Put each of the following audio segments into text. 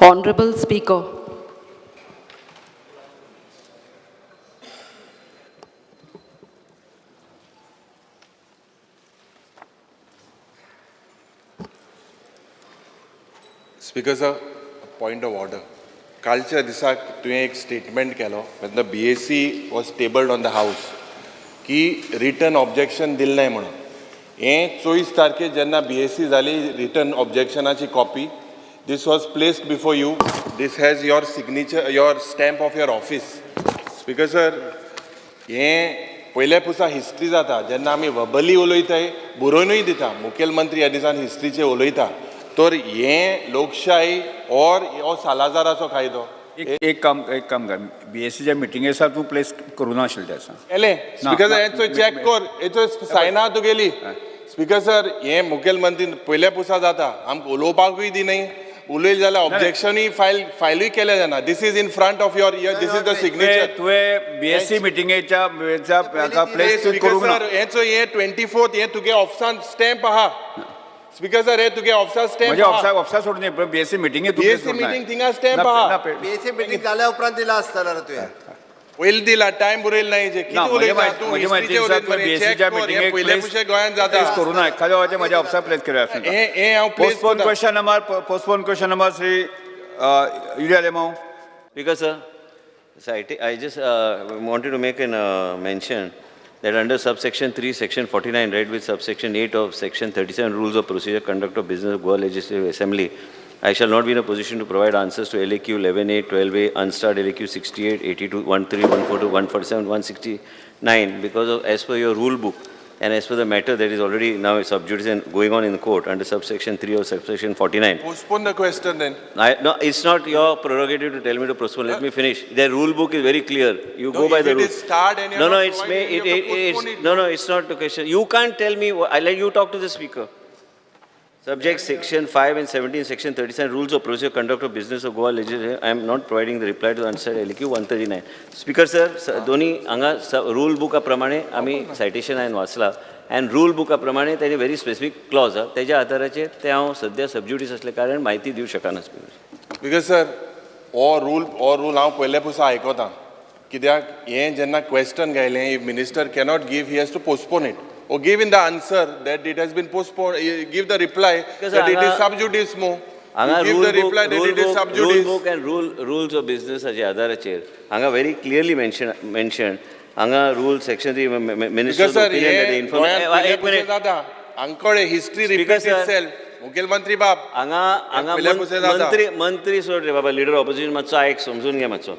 Honorable Speaker. Speaker sir, point of order. कालच्या दिसाक तुवें एक स्टेटमेंट केलो when the BAC was tabled on the house की रिटर्न ऑब्जेक्शन दिलें नाय म्हणून. हें 24 तारखेर जेन्ना बीएसी जाली, return ऑब्जेक्शनाची copy, this was placed before you. This has your signature, your stamp of your office. Speaker sir, हें पयल्या पुसा हिस्ट्री जाता जेन्ना आमी वबली उलयताय, बरोवनूय दिता. मुखेलमंत्री ह्या दिसान हिस्ट्रीचेर उलयता, तर हें लोकशाही और हो सालाजाराचो कायदो. एक एक काम कर, बीएससीच्या मिटिंगे दिसा तूं प्लेस करूं नाशिल्लें त्या दिसा. केलें. स्पीकर ना, सर, हें चोय, चॅक कर, हेचो सायना तुगेली. स्पीकर सर, हें मुखेलमंत्री पयल्या पुसा जाता, आमकां उलोवपाकूय दिनाय. उलयले जाल्यार ऑब्जेक्शनूय फायलूय केलें जायना. This is in front of your ear, this is the signature. तुवें बीएससी मिटिंगेच्या हाका प्लेस स्पीकर करूंक ना. सर, हें चोय, हें 24th, हें तुगे ऑफिसान स्टॅम्प आहा. स्पीकर सर, हें तुगे ऑफिसान स्टॅम्प. म्हज्या ऑफिसा ऑफिसा सोडून न्ही, बीएससी मिटिंगे तूं BSc meeting थिंगा stamp आहा. बीएससी मिटींग जाल्या उपरांत दिला आसतलो रे तुवें. पयलीं दिला, टायम बरयलो ना हेजेर. ना, कितें उलयता तूं? म्हजे म्हायती हिस्ट्रीचेर दिसा उलयता तुवें मरे. बीएससीच्या चॅक कर, हें मिटिंगेक पयले पुशे गोंयांत जाता. प्लेस करूं ना. एखाद्या वेळाचेर म्हज्या ऑफिसा प्लेस केलें आसता. हें हें हांव place postpone question number, postpone question number Shri Yuri Alemao. Because, sir, so I just wanted to make an mention that under subsection 3, section 49, read with subsection 8 of section 37 Rules of Procedure Conduct of Business of Goa Legislative Assembly, I shall not be in a position to provide answers to LAQ 11A, 12A, unstarred LAQ 68, 82, 13, 142, 147, 169, because of as per your rule book and as per the matter that is already now sub judice and going on in court under subsection 3 of subsection 49. Postpone the question then. No, it's not your prerogative to tell me to postpone. Let me finish. The rule book is very clear. You No, go by if the it rule. is starred and you're No, no, not it's providing, it, you have to it, postpone it's it. No, no, it's not the question. You can't tell me. I let you talk to the speaker. Subject section 5 and 17, section 37 Rules of Procedure Conduct of Business of Goa Legislature. I am not providing the reply to the answer LQ 139. Speaker sir, दोन्ही हांगा rule बुका प्रमाणे आमी citation हांवें वाचला आनी rule बुका प्रमाणे तेजे व्हेरी स्पेसिफीक क्लॉज आहा, तेज्या आधाराचेर तें हांव सद्या सबज्युडीस असल्या कारण म्हायती दिवंक शकना स्पीकर. Because sir, हो रूल हांव पयले पुसा आयकता, कित्याक हें जेन्ना question घायलें, if minister cannot give, he has to postpone it or give in the answer that it has been postponed, give the reply Because that it is हांगा- sub judice mo. हांगा give rule the book reply that rule it is book sub rule judice. Book and rules of बिजनसाच्या आधाराचेर हांगा very clearly mention हांगा rule section 3 minister because sir, opinion that हें गोंयांत information. पयले एक पुशें minute. जाता, हांकां history Speaker repeat sir. Itself. मुखेलमंत्री बाब, हांगा हांगा पयल्या पुसें जाता. मंत्री सोड रे बाबा, लिडर ऑपोजिशन मातसो आयक, समजून घे मातसो.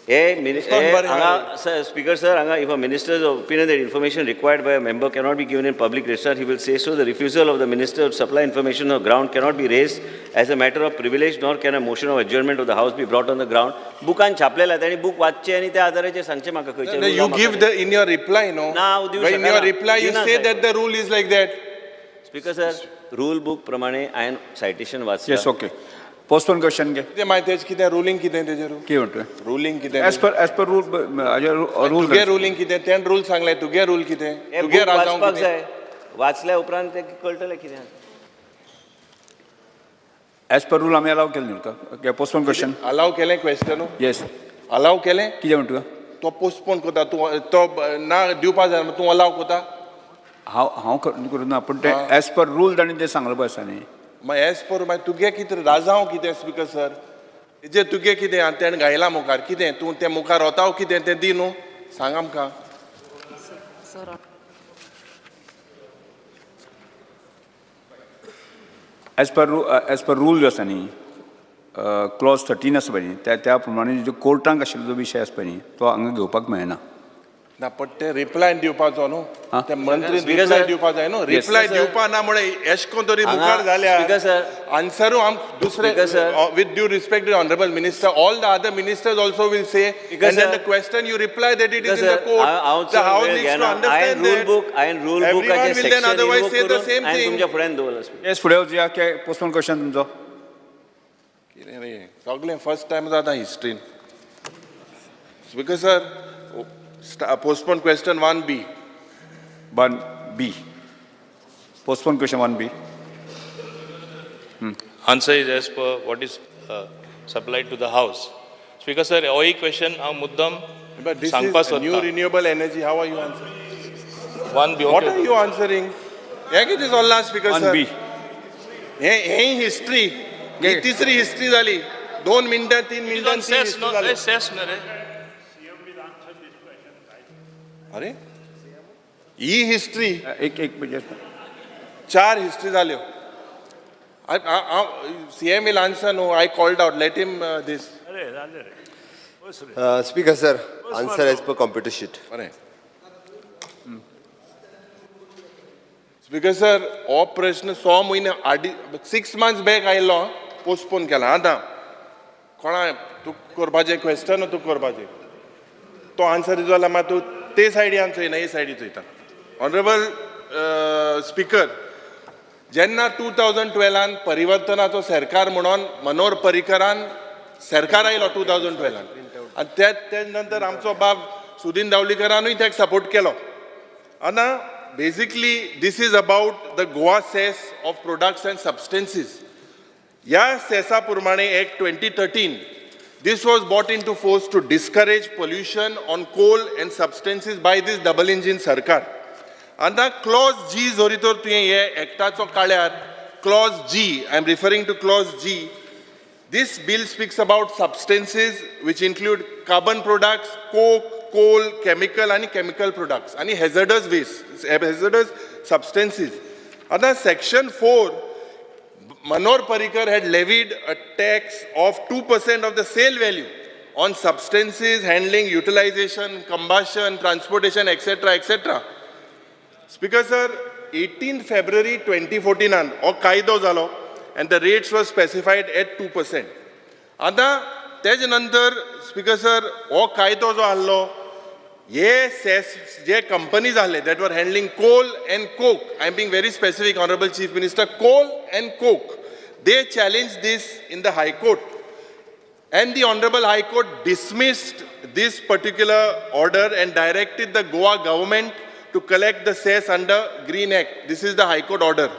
हे कोण बरें. हांगा स्पीकर सर, हांगा if a minister's opinion that information required by a member cannot be given in public register, he will say so. The refusal of the minister to supply information on ground cannot be raised as a matter of privilege, nor can a motion of adjournment of the house be brought on the ground. बुकान छापलेला तांणी, book वाचचें आनी त्या आधाराचेर सांगचें म्हाका खंयचें. You give the in your reply, no? ना, हांव दिवं in your शकना. reply you दिना say Saheb. that the rule is like that. Speaker sir, rule book प्रमाणे हांवें सायटेशन वाचलां. येस, ओके, पोस्टपोन क्वेश्चन घे. कितें मागीर तेजें कितें रुलींग कितें तेजेर? कितें म्हणटा? रुलींग कितें? As per rule, rule. तुगे रुलींग कितें? तेण रूल सांगलें, तुगे रूल कितें? हें तुगे बूक राजांव वाचपाक कितें? जाय, वाचल्या उपरांत तें कळटलें कितें आसा. एज पर रूल आमी अलाव केलें न्हू तुका पोस्टपोन क्वेश्चन. अलाव केलें क्वेश्चन? येस. अलाव केलें? कितें म्हणटा तुका? तो पोस्टपोन करता, तूं तो ना दिवपा जाय, तूं अलाव करता. हांव करूं ना, पूण तें एज पर रूल ताणें तें सांगलें पळय आसा न्ही. मागीर एज पर मागीर तुगे कितें राजांव कितें स्पीकर सर, तेजेर तुगे कितें? आनी तेणें घायलां मुखार कितें, तूं तें मुखार वता कितें तें दी न्हू, सांग आमकां. Sir, as per rule जो आसा न्ही, क्लॉज 13 आसा पळय न्ही, त्या प्रमाणे जो कोर्टांक आशिल्लो जो विशय आसा पळय न्ही, तो हांगा घेवपाक मेळना. ना, पण ते रिप्लाय दिवपाचो न्हू. आं? ते मंत्री Speaker reply sir. दिवपा जाय न्हू. Yes. Reply Sir. दिवपा ना म्हळे एश कोन तरी हांगा- मुखार जाल्या Speaker sir. आन्सरू आम दुसरे. Speaker sir. With due respect to honourable minister, all the other ministers also will say Speaker and then sir. The question you reply that it is in the sir, हांव court. The चड house वेळ needs two घेना. हांवें understand rule that. Book, हांवें rule Everyone बुकाचें will then section otherwise invoke say the करून same हांवें thing. तुमच्या फुड्यान दवरलां स्पीकर. येस, फुडें वचया. पोस्टपोन क्वेश्चन तुमचो. कितें रे, सगळें फर्स्ट टायम जाता हिस्ट्रीन. Speaker sir, postpone question 1B. 1B, postpone question 1B. Answer is as per what is supplied to the House. Speaker sir, होय क्वेश्चन हांव मुद्दम But this सांगपा is new सोदता. Renewable energy, how are you answering? One B. What are you answering? हें कितें चल्लां speaker one sir? बी. हे हें हिस्ट्री, ही तिसरी हिस्ट्री जाली. 2 मिनटां, 3 मिनटां. सेस नो सेस न्हू रे. अरे, ही हिस्ट्री. एक एक म्हणजे चार हिस्ट्री जाल्यो. CM will answer. No, I called out, let him this. Speaker sir, answer as per computer sheet. बरें स्पीकर सर, हो प्रश्न 6 म्हयने आदी, 6 मंथ्स बॅक आयिल्लो, पोस्टपोन केला. आतां कोणा तूं करपाचें क्वेश्चन तूं करपाचें, तो आन्सर दिलो जाल्यार मागीर तूं ते सायडीन चोयना, हे सायडी चोयता. ऑनरेबल स्पीकर, जेन्ना 2012न परिवर्तनाचो सरकार म्हणून मनोहर पर्रीकरान सरकार आयलो 2012न, आनी ते नंतर आमचो बाब सुदीन दावलीकरानूय ताका सपोर्ट केलो. आतां basically this is about the Goa cess of products and substances. ह्या सेसा प्रमाणे Act 2013, this was brought into force to discourage pollution on coal and substances by this double engine सरकार. आतां क्लॉज जी जरी तर तुवें हे एक्टाचो काळ्यार, clause G, I am referring to clause G. This bill speaks about substances which include carbon products, coke, coal, chemical आणि chemical products आणि hazardous waste, hazardous substances. आता section 4, Manohar Parrikar had levied a tax of 2% of the sale value on substances handling, utilization, combustion, transportation, etc., etc. Speaker sir, 18 February 2014 हो कायदो जालो and the rates were specified at 2%. आतां तेज नंतर speaker sir, हो कायदो जो आहलो, हे सेस जे कंपनीज आहले that were handling coal and coke, I am being very specific, Honourable Chief Minister, coal and coke, they challenge this in the High Court and the Honorable High Court dismissed this particular order and directed the Goa government to collect the cess under Green Act. This is the High Court order.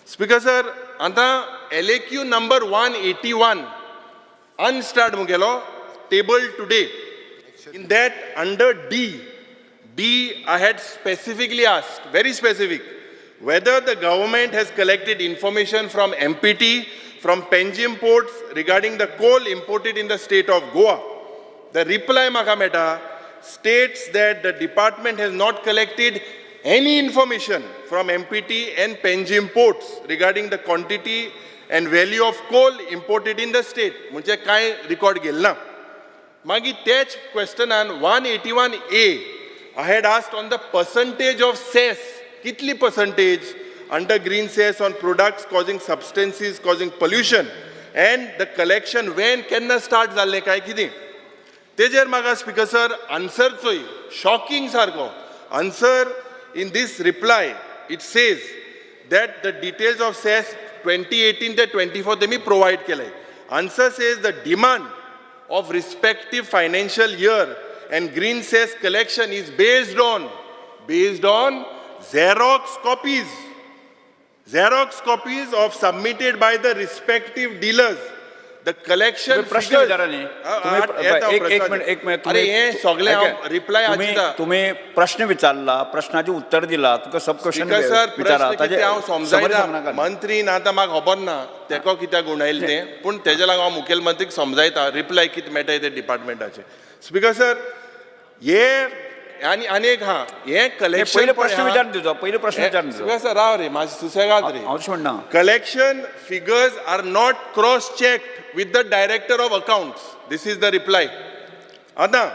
Speaker sir, आता LAQ number 181 unstarred मुगेलो table today. In that, under D, D, I had specifically asked, very specific, whether the government has collected information from MPT, from Panjim ports regarding the coal imported in the state of Goa. The reply म्हाका मेळटा states that the department has not collected any information from MPT and Panjim ports regarding the quantity and value of coal imported in the state. म्हणजे काय record गेल ना. मागीर तेच क्वेश्चनान 181A, I had asked on the percentage of cess, कितली percentage under green cess on products causing substances causing pollution and the collection when, केन्ना start जाल्लें काय कितें. तेजेर म्हाका स्पीकर सर आन्सर चोय, शॉकिंग सारको answer. In this reply it says that the details of cess 2018 ते 24 तेमी प्रोवायड केले. Answer says the demand of respective financial year and green cess collection is based on Xerox copies of submitted by the respective dealers. The collection प्रश्न विचारा न्ही तुम्ही. एक एक minute, एक मिनिट. अरे, हे सगळे रिप्लाय. तुम्ही तुम्ही प्रश्न विचारला, प्रश्नाचे उत्तर दिला, तुका सब क्वेश्चन स्पीकर सर, विचारा. प्रश्न कितें हांव समज समजायता. सांगनाका. मंत्रीन आतां म्हाका खबर ना तेको कित्याक गुंडायलें तें, पूण तेज्या लागून हांव मुखेलमंत्रीक समजायता रिप्लाय कितें मेळटा ते डिपार्टमेंटाचे. स्पीकर सर, हे आनी आनी एक हा, हे कलेक्शन. पयले प्रश्न विचारून दिवचो, पयले प्रश्न विचारून दिवचो. स्पीकर सर, राव रे, मातशें सुसेगाद रे. हांव तशें म्हणना. Collection figures are not cross-checked with the director of accounts. This is the reply. आतां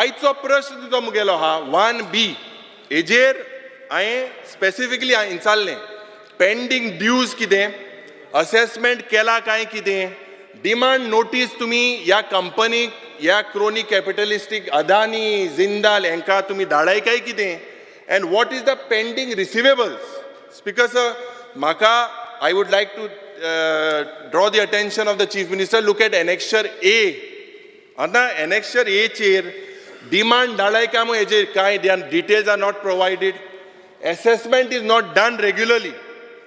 आयचो प्रश्न तुजो मुगेलो आहा 1B, हेजेर हांवें स्पेसिफिकली विचारलें, पेंडींग ड्यूज कितें, असेसमेंट केला काय कितें, डिमांड नोटीस तुमी ह्या कंपनीक, ह्या क्रोनी कॅपिटलिस्टीक अदानी, जिंदाल हांकां तुमी धाडाय काय कितें, and what is the pending receivables. Speaker sir, म्हाका I would like to draw the attention of the Chief Minister, look at Annexure A. आतां एनेक्शर एचेर डिमांड धाडाय काय म्हूण हेजेर कांय details are not provided, assessment is not done regularly,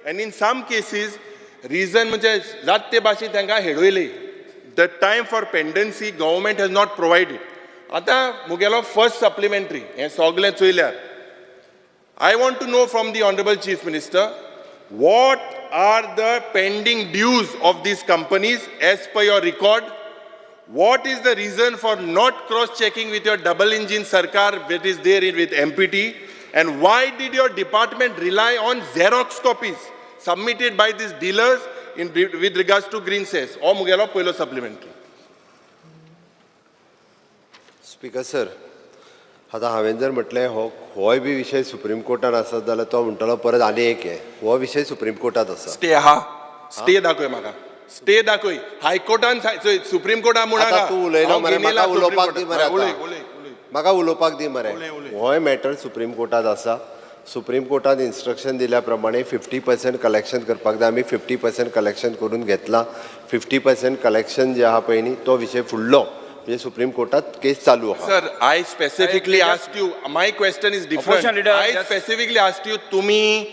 and in some cases reason म्हणजे जात ते भाशेन तांकां हेडवयली. The time for pendency government has not provided. आतां मुगेलो फर्स्ट सप्लिमेंट्री हें सगलें चोयल्यार, I want to know from the Honorable Chief Minister, what are the pending dues of these companies as per your record? What is the reason for not cross-checking with your double engine sarkar that is there with MPT? And why did your department rely on Xerox copies submitted by these dealers with regards to green cess? हो मुगेलो पयलो supplementary. Speaker sir, आतां हांवें जर म्हटलें हो होय बी विशय supreme कोर्टान आसत जाल्यार तो म्हणटलो परत आनी एक हे हो विशय सुप्रीम कोर्टात आसा. स्टे आहा, स्टे दाखय म्हाका, स्टे दाखय. हायकोर्टान, सुप्रीम कोर्टान म्हणा. आतां तूं उलयलो मरे, म्हाका उलोवपाक दी मरे आतां. उलय उलय उलय. म्हाका उलोवपाक दी मरे. उलय, उलय. होय मॅटर सुप्रीम कोर्टात आसा. सुप्रीम कोर्टान इन्स्ट्रक्शन दिल्या प्रमाणे 50% कलेक्शन करपाक जाय. आमी 50% कलेक्शन करून घेतलां. 50% कलेक्शन जे आहा पळय न्ही, तो विशय फुडलो म्हणजे सुप्रीम कोर्टात केस चालू आहा. Sir, I specifically asked you, my question is different. Opposition leader, I specifically asked you, तुम्ही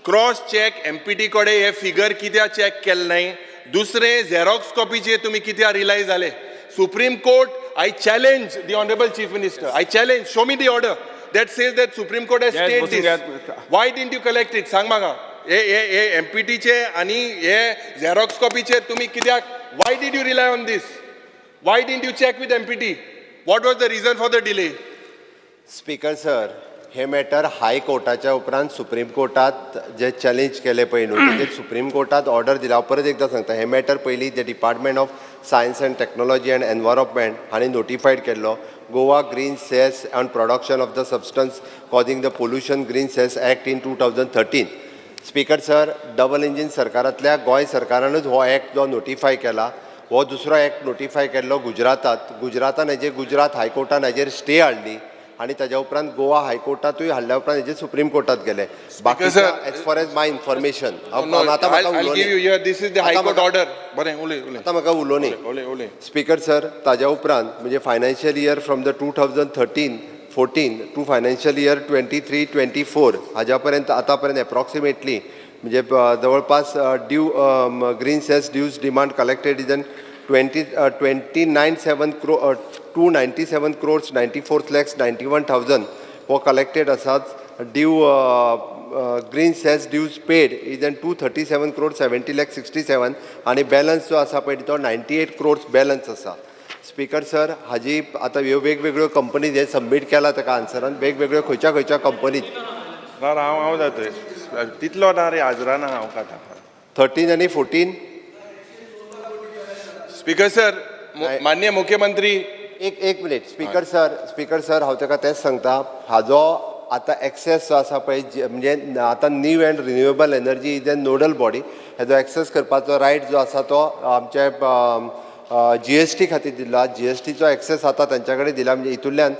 क्रॉस चेक एमपीटी कडेन हे फिगर कित्याक चेक केले नाही? दुसरे, झेरॉक्स कॉपीचे तुम्ही कित्याक रिलाय जाले? Supreme Court, I challenge the Honorable Chief Minister, I challenge, show me the order that says that Supreme Court has Yes, stayed बसून this. घेयात. Why didn't you collect it? सांग म्हाका. हे हे हे एमपीटीचे आनी हे झेरॉक्स कॉपीचे तुम्ही कित्याक, why did you rely on this? Why didn't you check with MPT? What was the reason for the delay? Speaker sir, hey matter हाय कोर्टाच्या उपरांत सुप्रीम कोर्टात जे चॅलेंज केले पळय न्हू, तेजेर सुप्रीम कोर्टात ऑर्डर दिला. हांव परत एकदां सांगता, हे मॅटर पयलीं the Department of Science and Technology and Environment हांणी नोटिफायड केल्लो Goa Green Cess on Production of the Substance Causing the Pollution Green Cess Act in 2013. Speaker sir, double engine सरकारांतल्या Goa सरकारानूच हो एक्ट जो नोटिफाय केला. हो दुसरो एक्ट नोटिफाय केल्लो गुजरातांत. गुजरातान हेजेर, गुजरात हायकोर्टान हेजेर स्टे हाडली आनी ताज्या उपरांत गोवा हायकोर्टातूय हाडल्या उपरांत हेजेर सुप्रीम कोर्टात गेले. बाकी sir, as far as my information, No, आतां म्हाका I'll give you उलोवनी. Here, this is the आता High Court म्हाका- order. बरें, उलय उलय. आतां म्हाका उलोवनी. उलय उलय. स्पीकर सर, ताज्या उपरांत म्हणजे financial year from the 2013-14 to financial year 23-24 हाज्या पर्यंत, आतां पर्यंत एप्रॉक्सिमेटली म्हणजे जवळपास due green cess dues demand collected is an twenty twenty nine seven 297 crores 94 lakhs 91 thousand हो कलेक्टेड आसात. Due green cess dues paid is an 237 crore 70 lakh 67 आनी balance जो आसा पळय तो 98 क्रोर्स बॅलन्स आसा. स्पीकर सर, हाजी आतां ह्यो वेगवेगळ्यो कंपनीज हे सबमीट केला ताका आन्सरान वेगवेगळ्यो खंयच्या खंयच्या कंपनीज. ना, हांव हांव जातय तितलो ना रे, आजरा ना हांव खाता. 13 आनी 14. स्पीकर सर, माननीय मुख्यमंत्री. एक एक minute, speaker sir. Speaker sir, हांव ताका तेंच सांगता, हाजो आतां एक्सेस जो आसा पळय, म्हणजे आतां New and Renewable Energy is a nodal body. हेजो एक्सेस करपाचो रायट जो आसा तो आमचे जीएसटी खातीर दिला. जीएसटीचो एक्सेस आतां तांच्या कडेन दिला, म्हणजे हितूंतल्यान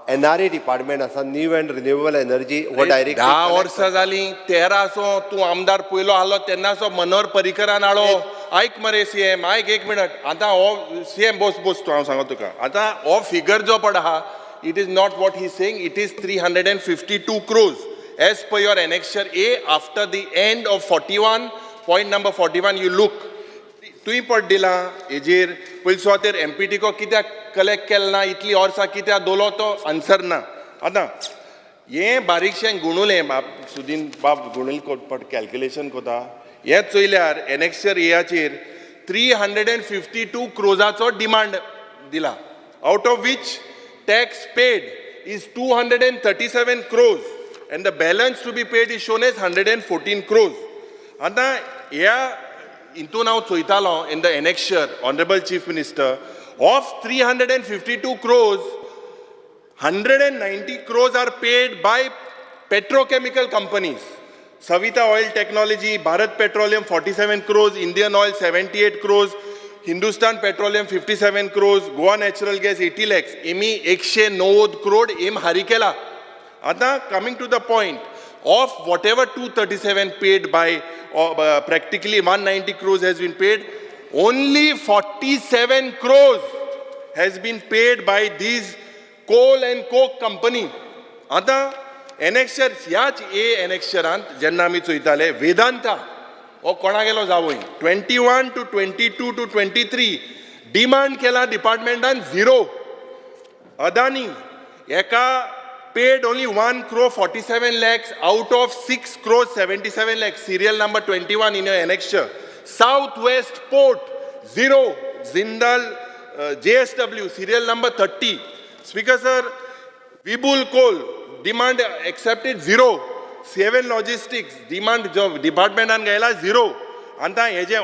एनआरई डिपार्टमेंट आसा, न्यू अँड रिन्युएबल एनर्जी हो डायरेक्ट 10 वर्सां जालीं, 13 सो तूं आमदार पयलो आहलो तेन्नाचो मनोहर पर्रीकरान हाडलो. आयक मरे सीएम, आयक एक मिनट. आतां हो सीएम, बोस बोस तूं, हांव सांगता तुका. आतां हो फिगर जो पड आहा, it is not what he saying. It is 352 crores as per your annexure A after the end of 41, point number 41. You look, तुवें पट दिला हेजेर पयले सुवातेर एमपीटीको कित्याक कलेक्ट केलें ना, इतलीं वर्सां कित्याक दवरलो, तो आन्सर ना. आतां हें बारीकशें गुणुलें बाब सुदीन बाब गुणूल पट कॅल्क्युलेशन कोता. हें चोयल्यार एनेक्शर एयाचेर 352 क्रोजाचो डिमांड दिला, out of which tax paid is 237 crores and the balance to be paid is shown as 114 crores. आतां ह्या हितून हांव चोयतालो, in the annexure, Honorable Chief Minister, of 352 crores, 190 crores are paid by petrochemical companies. Savita Oil Technology, Bharat Petroleum 47 crores, Indian Oil 78 crores, Hindustan Petroleum 57 crores, Goa Natural Gas 80 lakhs. एमी 190 crore M हारी केला. आतां coming to the point of whatever 237 paid by, practically 190 crores has been paid, only 47 crores has been paid by these coal and coke company. आतां annexure, ह्याच ए एनेक्शरांत जेन्ना आमी चोयताले, वेदांता हो कोणागेलो जावय. 21 to 22 to 23 demand केला डिपार्टमेंटान, झिरो. अदानी एका paid only 1 crore 47 lakhs out of 6 crore 77 lakhs, serial number 21 in your annexure. South West Port, zero. Jindal JSW, serial number 30. Speaker sir, Vibul Coal demand accepted, zero. Seven Logistics demand जो डिपार्टमेंटान गेला, zero. आतां हे जे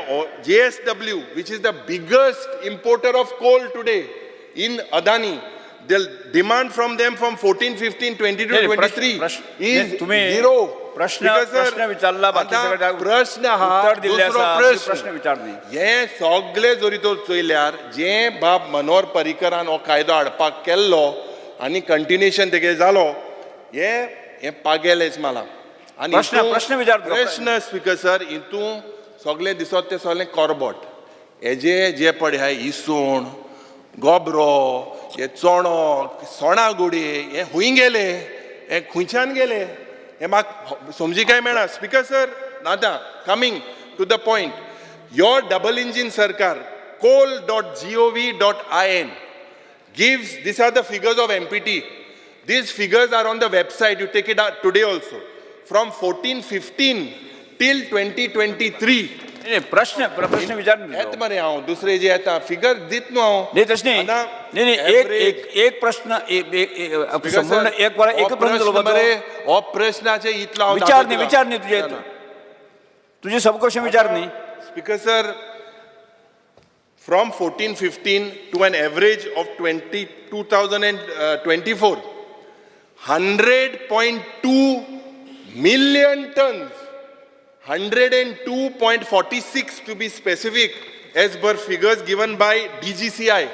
JSW, which is the biggest importer of coal today in Adani, the demand from them from 14, 15, 22, नाही, प्रश्न- 23 प्रश्न- is नाही, तुम्ही zero. प्रश्न विचारला, बाकी सगळं प्रश्न हा उत्तर दिल्लें दुसरो आसा, प्रश्न. प्रश्न विचार न्ही. हे सगळे जरी तर चोयल्यार जे बाब मनोहर पर्रीकरान हो कायदो हाडपाक केल्लो आनी कंटिन्युएशन तेगे जालो, हे हे पागेलेच मला. आनी प्रश्न विचार तुका. प्रश्न स्पीकर सर, हितून सगळें दिसत तें सगळें करबट. हेजे जे पळय आहा इसवण, गोबरो, हे चोणो, सोणा गुडे, हे खूंय गेले? हे खंयच्यान गेले? हे म्हाका समजी काय मेळना. स्पीकर सर, आतां coming to the point, your double engine सरकार, coal.gov.in gives, these are the figures of MPT. These figures are on the website, you take it out today also. From 14-15 till 2023. नाही, प्रश्न प्रश्न विचार न्ही येत तुजो. मरे हांव दुसरे जे येता फिगर दित न्हू हांव. नाही तशें न्ही. आतां नाही नाही, एक average- एक एक प्रश्न एक एक- एक- Speaker संपूर्ण sir, एक वर हो एक प्रश्न उलोवपाचो. मरे, हो प्रश्नाचे इतलो हांव विचार दाखयता न्ही तुका. विचार न्ही तुजे, तुजे सब क्वेश्चन विचार न्ही. Speaker sir, from 14-15 to an average of 2024, 100.2 million tons, 102.46 to be specific, as per figures given by DGCI.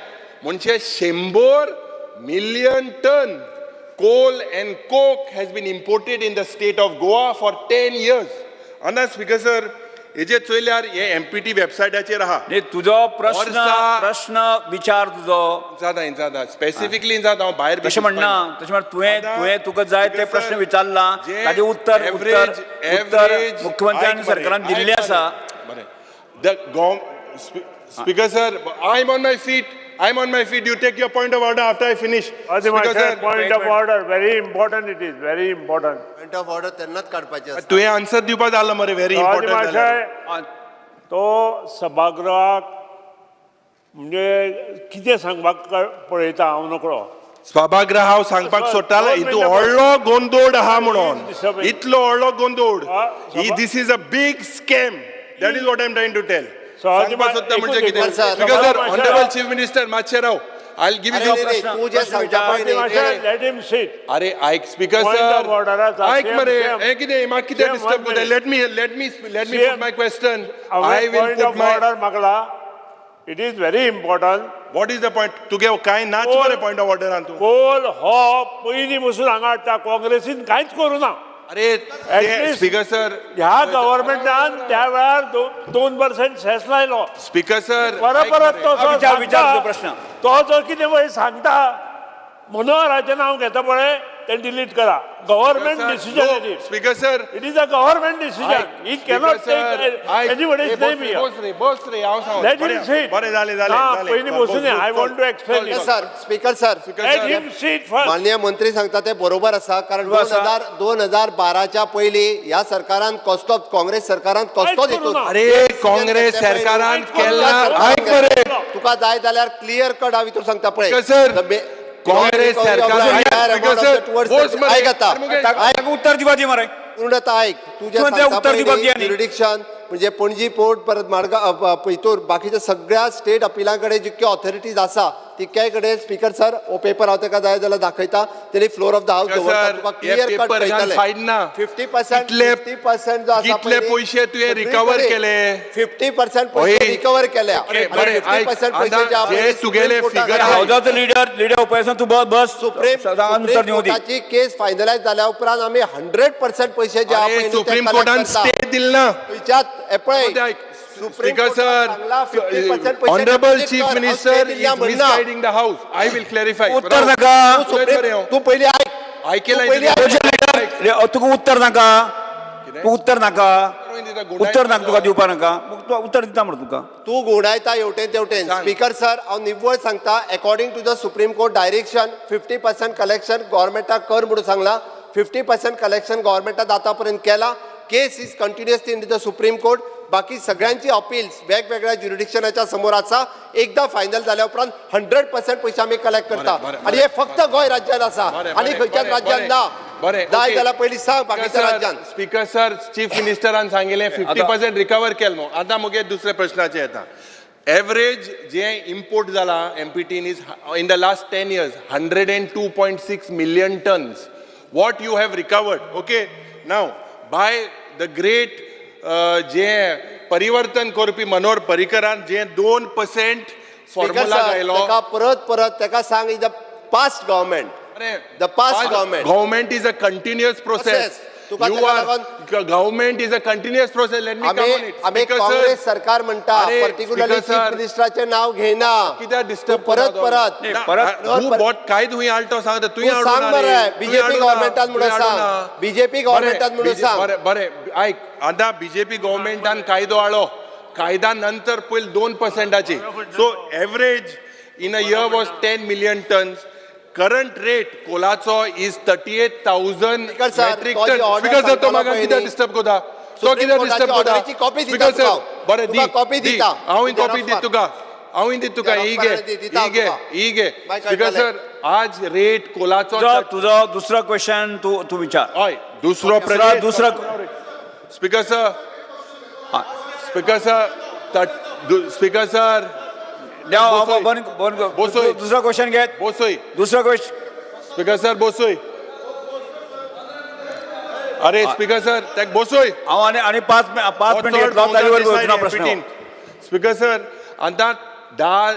म्हणजे 100 million ton coal and coke has been imported in the state of Goa for 10 years. आतां speaker sir, हेजे चोयल्यार हे empty वेबसायटाचेर आहा. नाही, तुजो प्रश्न प्रश्न विचार तुजो. जाता जाता, स्पेसिफिकली जाता हांव भायर. तशें म्हणना, तशें म्हण तुवें आतां तुवें तुका जाय ते स्पीकर प्रश्न सर, विचारला, जे ताजें उत्तर उत्तर उत्तर मुख्यमंत्र्यान आयक मरे, सरकारान आयक दिल्लें मरे. आसा. बरें, the Speaker sir, I am on my feet, I am on my feet. You take your point of order after I finish. Speaker sir, Point of order, very important it is, very important. Point of order तेन्नाच काडपाचें आसता. तुवें answer दिवपा जालो मरे, very important. माशे तो सभागृहाक म्हणजे कितें सांगपाक पळयता हांव नकळो. सभागृह हांव सांगपाक सोदतालो, दोन हितू मिनटां. व्हडलो गोंदोड आहा म्हणून, Disturbing. इतलो व्हडलो गोंदोड. सभा- This is a big scam, that is what I am trying to tell. सभाजी सांगपाक सोदता म्हणजे एकूच कितें? एक sir. Speaker sir, सभा- ऑनरेबल चीफ मिनिस्टर, मातशें राव, I give अरे you. नाही, नाही, तू जे प्रश्न सांगता विचार. पळय न्ही, माशे ते- let him sit. अरे ऐक speaker Point sir, of order आसा. ऐक Same, मरे, same. हे कितें म्हाका कितें Same, disturb one करता? minute. Let me Same. Put my question. I हांवें will point put of my order मागला, it is very important. What is the point तुगे? कांय नाच मरे पॉयंट ऑफ ऑर्डरान तूं. कोल हो पयलीं पसून हांगा हाडटा, काँग्रेसीन कांयच करूं ना. अरे least- speaker sir, ह्या गव्हर्मेंटान त्या वेळार 2% सेस लायलो. स्पीकर सर, परत परत तो जो विचार- विचार सांगता, तुजो प्रश्न. तो जो कितें पळय सांगता, मनोहराचें नांव घेता पळय, तें डिलीट करा. Government decision it is. Speaker sir, it is a government decision, it cannot take anybody's name here. बस रे, बस रे, हांव सांग. Let him sit. बरें जालें, जालें. ना, जालें. पयलीं बसून I want to explain. Speaker sir, speaker sir, let him sit first. माननीय मंत्री सांगता ते बरोबर आसा, कारण बरोबर आसा. 2012च्या पयलीं ह्या सरकारान कसलो, काँग्रेस सरकारान कसलोच कांयच करूं हितून ना. अरे काँग्रेस सरकारान केला, ऐक मरे. तुका जाय जाल्यार क्लियर कट हांव हितून सांगता पळय. Speaker sir, The Congress recovery of the सरकार- entire Speaker amount of sir, the towards bose the- मरे. आयक आतां. अरे मुकेश. आयक. ताका उत्तर दिवपा दी मरे. पूर्ण आतां आयक, तुजें तूं त्या सांगता उत्तर पळय दिवपाक न्ही, दी आनी. jurisdiction, म्हणजे पणजी पोर्ट, परत माडगांव, हितूर बाकीच्या सगळ्या स्टेट अपिलां कडेन जितक्यो ऑथॉरिटीज आसा तितक्याय कडेन. स्पीकर सर, हो पेपर हांव ताका जाय जाल्यार दाखयता, तेणी floor of the house speaker दवरता. सर, तुका हे क्लियर कट पेपर घाल कळटलें. फायद ना. 50%, 50% जो आसा कितले पयशे तुवें recover केले? 50% पयशे ओय. रिकवर केल्या. बरें, बरें, फिफ्टी आयक, पर्सेंट पयशे आतां जे आहा जे पळय, तुगेले सुप्रीम कोर्टाक figure आहा. हावजाचो लिडर लिडर उपाय तूं बस बस. सुप्रीम उत्तर सुप्रीम दिवं दी. कोर्टाची केस फायनलायज जाल्या उपरांत आमी 100% पयशे जे आहा अरे पळय न्ही, ते सुप्रीम collect कोर्टान करता. स्टे दिल ना. खंयच्याच हे पळय, ऐक, सुप्रीम स्पीकर कोर्टान सांगला 50% सर, पयशे ऑनरेबल deposit चीफ कर, हांव मिनिस्टर stay दिल्या is म्हणना. Misguiding the house. I will clarify. उत्तर नाका. तूं तूं पयलीं आयक. आयकेला. तूं पयलीं आयक. तुका उत्तर नाका, तूं उत्तर नाका. उत्तर नाका तुका दिवपा नाका मग तूं उत्तर दिता मरे तुका. तूं घुंवडायता हेवटेन तेवटेन. सांग. स्पीकर सर, हांव निव्वळ सांगता, according to the Supreme Court direction 50% collection गव्हर्मेंटाक कर म्हणून सांगला. 50% कलेक्शन गव्हर्मेंटान आतां पर्यंत केला. Case is continuously in the Supreme Court. बाकी सगळ्यांची अपील्स वेगवेगळ्या ज्युरिडिक्शनाच्या समोर आसा. एकदा फायनल जाल्या उपरांत 100% पयशे आमी कलेक्ट करता. बरें, आनी हे फक्त गोंय राज्यान आसा बरें, आनी बरें, खंयच्याच बरें, राज्यान बरें. ना. बरें, जाय ओके. जाल्यार पयलीं सांग बाकीच्या राज्यान. स्पीकर सर, चीफ मिनिस्टरान सांगिल्लें 50% रिकवर केल न्हू. आतां मुगे दुसऱ्या प्रश्नाचेर येता. एवरेज जे इम्पोर्ट जाला एमपीटीन is in the last 10 years 102.6 million tons. What you have recovered, okay, now by the great जे परिवर्तन करपी मनोहर पर्रीकरान जे 2% स्पीकर फॉर्मुला सर, घायलो. तेका परत परत तेका सांग, is the past government, the past government. Government is a continuous process. Process. तुका You तेका are लागून- government is a continuous process. Let me come on आमी it. आमी Speaker sir, Congress सरकार म्हणटा, अरे, पर्टिक्युलरली Speaker chief sir. मिनिस्टराचें नाव घेयना. कित्याक disturb तूं परत करता तो? परत नाही, परत- Who bought काय तुवें हाडलो सांग तुवें तूं सांग मरे, बीजेपी गव्हर्मेंटान म्हणून सांग. बीजेपी गव्हर्मेंटान म्हणून सांग. बरें बरें, आयक, आतां बीजेपी गव्हर्मेंटान कायदो हाडलो. कायदा नंतर पयलीं 2 पर्संटाची, so average in a year was 10 million tons. Current rate कोलाचो is 38,000 Speaker sir, metric तो टन. जी order speaker sir, तो सांगतलो म्हाका पळय कित्याक न्ही. डिस्टर्ब करता? तो सुप्रीम कित्याक कोर्टाची डिस्टर्ब करता? ऑर्डरीची कॉपी दिता स्पीकर सर, तुका हांव. बरें दी. तुका कॉपी दी. दिता. हांवूय तुज्या कॉपी दी रफार. तुका, हांवूय दी तुका. तुज्या ही घे, रफार दिता ही घे, तुका. ही घे. मागीर स्पीकर कळटलें. सर, आज रेट कोलाचो तुजो तुजो दुसरो क्वेश्चन तूं तूं विचार. हय, दुसरो दुसरो प्रदेश. दुसरो Speaker sir, speaker sir, speaker sir, देंव, बंद बंद. बसोय. दुसरो क्वेश्चन घे. बोसोय. दुसरो क्वेश्चन. Speaker sir, बोसोय. अरे स्पीकर सर, तेक बोसोय. हांव आनी आनी 5 मिनट घेतलो, ताजे वर वचना प्रश्न. स्पीकर सर, आतां धा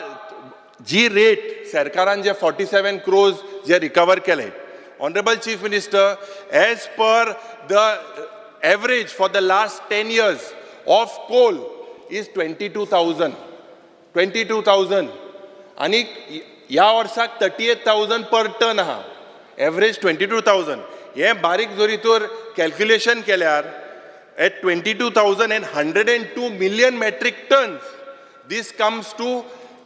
जी रेट सरकारान जे 47 क्रोज जे रिकवर केले, honourable chief minister, as per the average for the last 10 years of coal is 22,000, 22,000, आनी ह्या वर्साक 38,000 पर टन आहा. एवरेज 22,000. हें बारीक जरी तर कॅल्क्युलेशन केल्यार at 22,102 million metric tons, this comes to,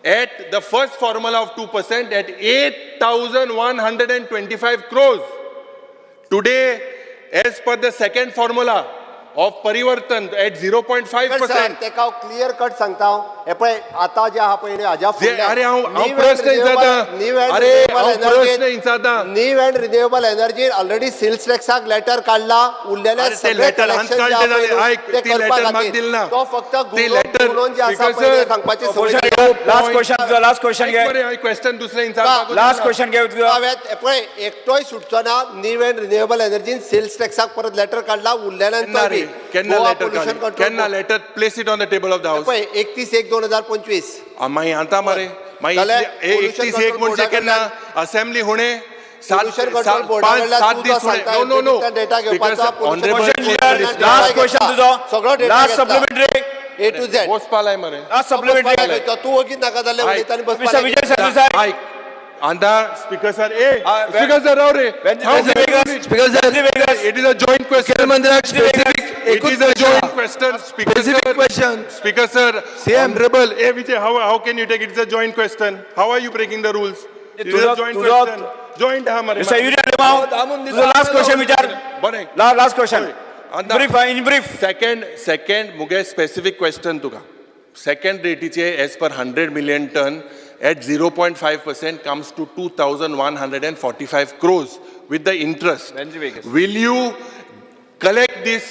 at the first formula of 2%, at 8,125 crores. Today, as per the second formula of Parivartan at 0.5%. तेका हांव क्लियर कट सांगता हांव. हे पळय, आतां जे आहा पळय न्ही, हाज्या जे- अरे हांव प्रश्न विचारता. अरे, हांव प्रश्न विचारता. New and renewable energy already sales टॅक्साक letter काडला. उरलेले अरे, ते सगळे letter collection जे आहा अनकाळटे पळय जाले. न्हू, आयक, ते ती करपा letter म्हाका खातीर. दिली ना. तो फक्त ती घुंवडोवन letter- घुंवडोवन जे आसा Speaker पळय न्ही, sir, सांगपाची संवय. लास्ट क्वेश्चन तुजो, लास्ट क्वेश्चन घे. बरें, हांवें क्वेश्चन दुसरें विचारपाक. लास्ट क्वेश्चन घे तुजो. हांवें पळय, एकटोय सुटचो ना. न्यू अँड रिन्युएबल एनर्जीन सेल्स टॅक्साक परत लेटर काडला. उरलेल्यांचो केन्ना रे? बी केन्ना गोवा लेटर पोल्युशन काडली? कंट्रोल केन्ना letter? Place it on the table of the house. पळय, 31/1/2025. मागीर आतां मरे मागीर जाल्यार 31 pollution 1 control म्हणजे board केन्ना असेंब्ली हुणे सात Pollution control सात board पांच कडल्यान सात तूं दीस जो हुणे. सांगता, नो नो नो data घेवपाचो, pollution question, last question तुजो. सगळो डेटा लास्ट घेतला. सप्लिमेंटरी. ए टू झेड. बसपालाय मरे. Last supplementary. तूं वगीत नाका जाल्लें आयक. उलयता आनी मिस्टर बसपाक. विजय सरदेसाय. आयक, आतां speaker sir, a speaker sir, राव रे. Speaker sir, it is a joint question. मुख्यमंत्र्याक specific it is a joint question, speaker specific sir. Question. Speaker sir, CM. Honourable, A Vijay, how can you take? It's a joint question. How are you breaking the rules? It is a तुझो- joint तुझो- question. Joint आहा मरे. Mister Yuri Alemao, दामून दिता. तुजो last question विचार. बरें. Last question. आतां- brief, in brief. Second second मुगे स्पेसिफीक क्वेश्चन तुका. सेकंड रेटीचे as per 100 million ton at 0.5% comes to 2,145 crores with the interest. Will you collect this?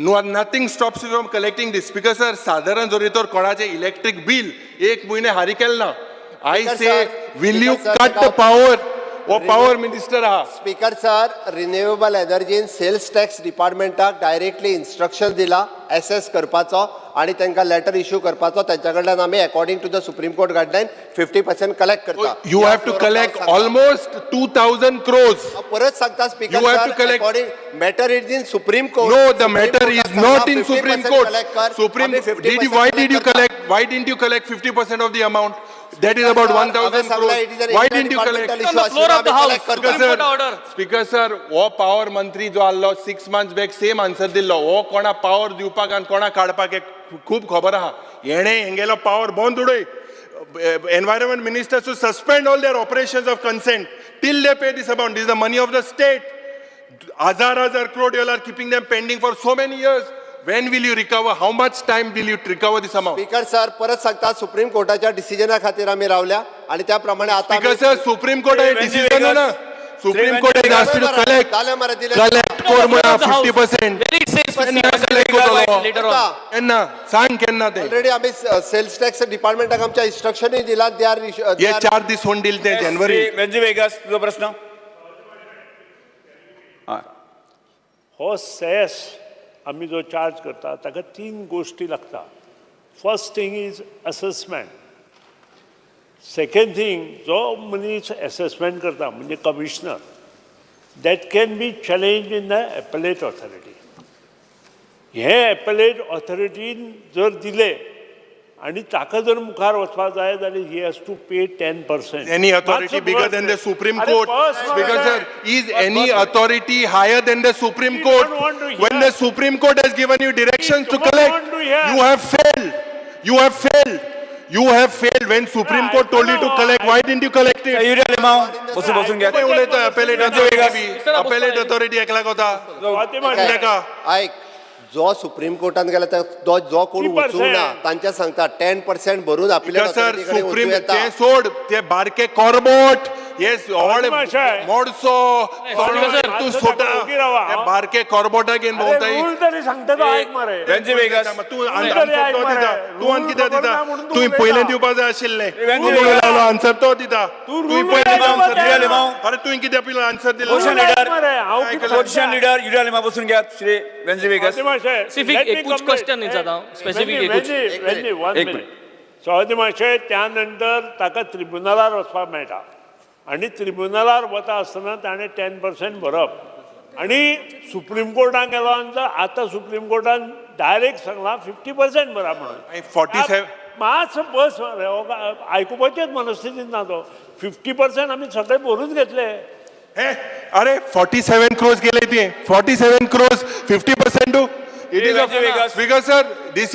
No, nothing stops you from collecting this. Because sir, साधारण जरी तर कोणाचे electric bill एक म्हयने हारी केलें ना. I Speaker से sir, will you Speaker sir, cut the power? हो पावर मिनिस्टर आहा. स्पीकर सर, रिन्युएबल एनर्जीन सेल्स टॅक्स डिपार्टमेंटाक डायरेक्टली इन्स्ट्रक्शन दिला एसेस करपाचो आनी तांकां लेटर इश्यू करपाचो. तांच्या कडल्यान आमी according to the Supreme Court guideline 50% collect करता. You have to collect almost 2,000 crores. हांव परत सांगता speaker You have sir, to collect- according matter is in Supreme Court. No, the matter is not in Supreme Court. Supreme, did you, why did you collect, why didn't you collect 50% of the amount? That is about 1,000 crores. Why didn't you collect? On the floor of the house. Speaker Supreme Court order. Speaker sir, हो power मंत्री जो आहलो 6 months back same answer दिल्लो. हो कोणा power दिवपाक आनी कोणा काडपाक हें खूब खबर आहा. हेणे हेंगेलो पावर बंद उडय. Environment minister to suspend all their operations of consent till they pay this amount. This the money of the state. हजार हजार crore you are keeping them pending for so many years. When will you recover? How much time will you recover this amount? Speaker sir, परत सांगता, supreme कोर्टाच्या डिसिजना खातीर आमी रावल्या आणि त्या प्रमाणे आता Speaker sir, supreme court decision ना, supreme court has to collect. जालें मरे, दिलें. कलेक्ट कर म्हणा 50%. Where it says केन्ना collect करतलो? Later on. केन्ना सांग, केन्ना ते? ऑलरेडी आमी सेल्स टॅक्स डिपार्टमेंटाक आमच्या इन्स्ट्रक्शनूय दिला. They are हे 4 दीस होऊन दिले ते जानेवारी. वेन्झी वेगास, तुजो प्रश्न. हो सेस आमी जो चार्ज करता ताका तीन गोश्टी लागता. First thing is assessment. Second thing, जो मनीस एसॅसमेंट करता म्हणजे commissioner, that can be challenge in the appellate authority. हे एपलेट ऑथॉरिटीन जर दिले आनी ताका जर मुखार वचपाक जाय जाल्यार he has to pay 10%. Any authority bigger than the Supreme Court? Because sir, is any authority higher than the Supreme We Court? Don't want to hear. When the Supreme Court has given you directions We to don't collect, want to hear. You have failed. You have failed. You have failed. When Supreme Court told you to collect, why didn't you collect it? Yuri Alemao, बसून बसून घ्या. कोण उलयता? Appellate authority, appellate authority एकल्याक वता. ताका. आयक, जो सुप्रीम कोर्टान गेला तो जो कोण 3%. वचूंक ना तांच्या सांगता, 10% भरून अपीलेट सर, ऑथॉरिटी कडेन वचूं सुप्रीम येता. ते सोड, ते बारके कॉर्बोट हे व्हड माशे. मोडसो Speaker sir, तूं सोडा. ओगी रावा. ते बारके कॉर्बोटाक घेवन भोंवताय. रूल तरी सांगता तो, आयक मरे. वेन्झी वेगास. तूं आन्सर तो दिता. तूं आनी कितें रूल खबर दिता? ना म्हणून तूं तुवें उलयता. पयलें दिवपा जाय आशिल्लें. वेन्झी तूं वेगास. लावलो आन्सर तो दिता. तूं तुवें रूल पयलें उलयता आन्सर मरे. दिलें. अरे, तुवें कितें पयलें आन्सर दिलो? Motion leader. मरे, हांव कितें ऑपोजिशन लिडर युरी आलेमाव, बसून घेयात. श्री वेन्झी वेगास. Specific एकूच question विचारता हांव. Specific एकूच. वन एक मिनिट. मिनिट. सवादी मातशें, त्या नंतर ताका त्रिब्युनलार वचपाक मेळटा आनी त्रिब्युनलार वता आसतना ताणें 10% भरप आनी सुप्रीम कोर्टान गेलो आनी आतां सुप्रीम कोर्टान डायरेक्ट सांगलां 50% भरा म्हणून. 47 मातसो बस मरे, हो आयकुपाचेच मनस्थितींत ना तो. 50% आमी सगळे भरून घेतले. हे अरे, 47 क्रोर्स गेले ते. 47 crores, 50% to it is. Venzy Vegas. Speaker sir, this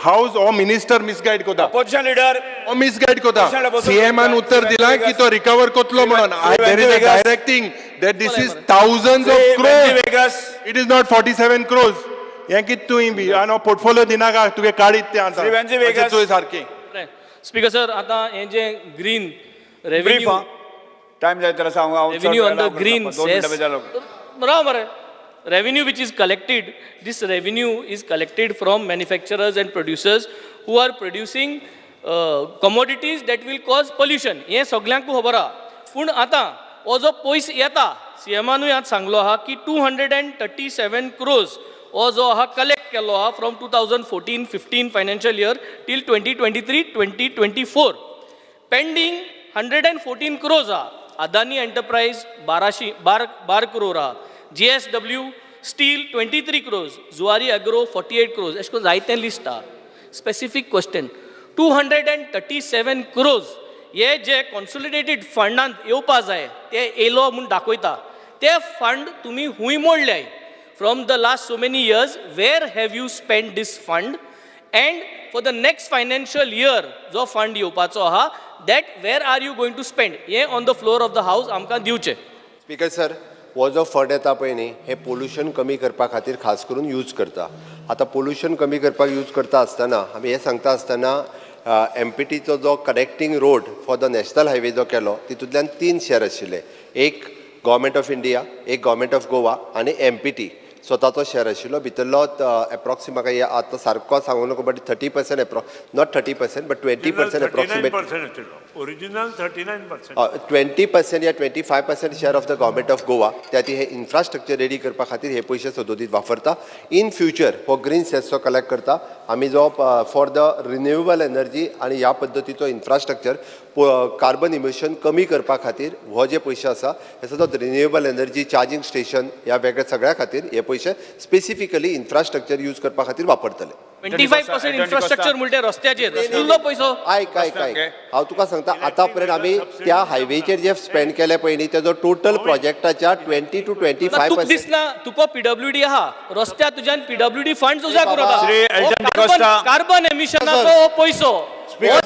house हो मिनिस्टर मिसगायड कोता. Opposition leader. हो मिसगायड कोता. बसून सीएमान बसून उत्तर दिला की तो रिकवर कोतलो म्हणून. There is a directing that this is thousand of crores. Vegas. It is not 47 crores. हें कितें तुवें बी आनी पोर्टफोलियो दिनाका तुगे काडीत ते आतां. श्री वेन्झी वेगास. तुवें सारकें. स्पीकर सर, आतां हें जें ग्रीन ब्रीफ. रेव्हेन्यू टायम जाय जाल्यार सांग हांव. Revenue on the green 2 मिनटां cess. भितर जालो. राव मरे. Revenue which is collected, this revenue is collected from manufacturers and producers who are producing commodities that will cause pollution. हें सगल्यांकू खबर आहा. पूण आतां हो जो पयस येता, सीएमानूय आज सांगलो आहा की 237 crores हो जो आहा कलेक्ट केल्लो आहा from 2014-15 financial year till 2023-2024. Pending 114 crores आहा. अदानी एंटरप्राइज बाराशी बार बार क्रोर आहा, JSW steel 23 crores, Zuari agro 48 crores, अशें करून जायतें लिस्ट आहा. Specific question, 237 crores हे जे कॉन्सोलिडेटेड फंडांत येवपा जाय ते येयलो म्हूण दाखयता, ते फंड तुमी हूंय मोडल्याय? From the last so many years, where have you spend this fund? And for the next financial year जो फंड येवपाचो आहा, that where are you going to spend? हें on the floor of the house आमकां दिवचें. Speaker sir, हो जो fund येता पळय न्ही, हे पोल्युशन कमी करपा खातीर खास करून यूज करता. आतां पोल्युशन कमी करपाक यूज करता आसतना आमी हें सांगता आसतना, एमपीटीचो जो connecting road for the national highway जो केलो, तितूंतल्यान तीन शेर आशिल्ले. एक गव्हर्मेंट ऑफ इंडिया, एक गव्हर्मेंट ऑफ गोवा आनी एमपीटी स्वताचो शेर आशिल्लो. भितरलो एप्रॉक्सिमेट, म्हाका हे आतां सारको सांगू नको, but 30% approx, not 30% but 20% approximate. 39% आशिल्लो ओरिजिनल, 39%. 20% या 25% share of the government of Goa. त्या हे इन्फ्रास्ट्रक्चर रेडी करपा खातीर हे पयशे सदोदीत वापरता. इन फ्युचर हो ग्रीन सेसचो कलेक्ट करता आमी जो फॉर the renewable energy आनी ह्या पद्दतीचो इन्फ्रास्ट्रक्चर, कार्बन इमिशन कमी करपा खातीर हो जे पयशे आसा हे सदोत रिन्युएबल एनर्जी, चार्जींग स्टेशन ह्या वेगळ्या सगळ्या खातीर हे पयशे स्पेसिफिकली इन्फ्रास्ट्रक्चर यूज करपा खातीर वापरतले. 25% इन्फ्रास्ट्रक्चर म्हणटे रस्त्याचेर इल्लो पयसो. आयक आयक आयक, हांव तुका सांगता, आतां पर्यंत आमी त्या हायवेचेर जे स्पेंड केले पळय न्ही, तेजो टोटल प्रोजेक्टाच्या 20 to 25 तुका पर्सेंट. दिसना, तुका पीडब्ल्यूडी आहा, रस्त्या तुज्यान पीडब्ल्यूडी फंड उजा बाबा. श्री एल्टन डिकोस्टा. कार्बन एमिशनाचो हो पयसो हो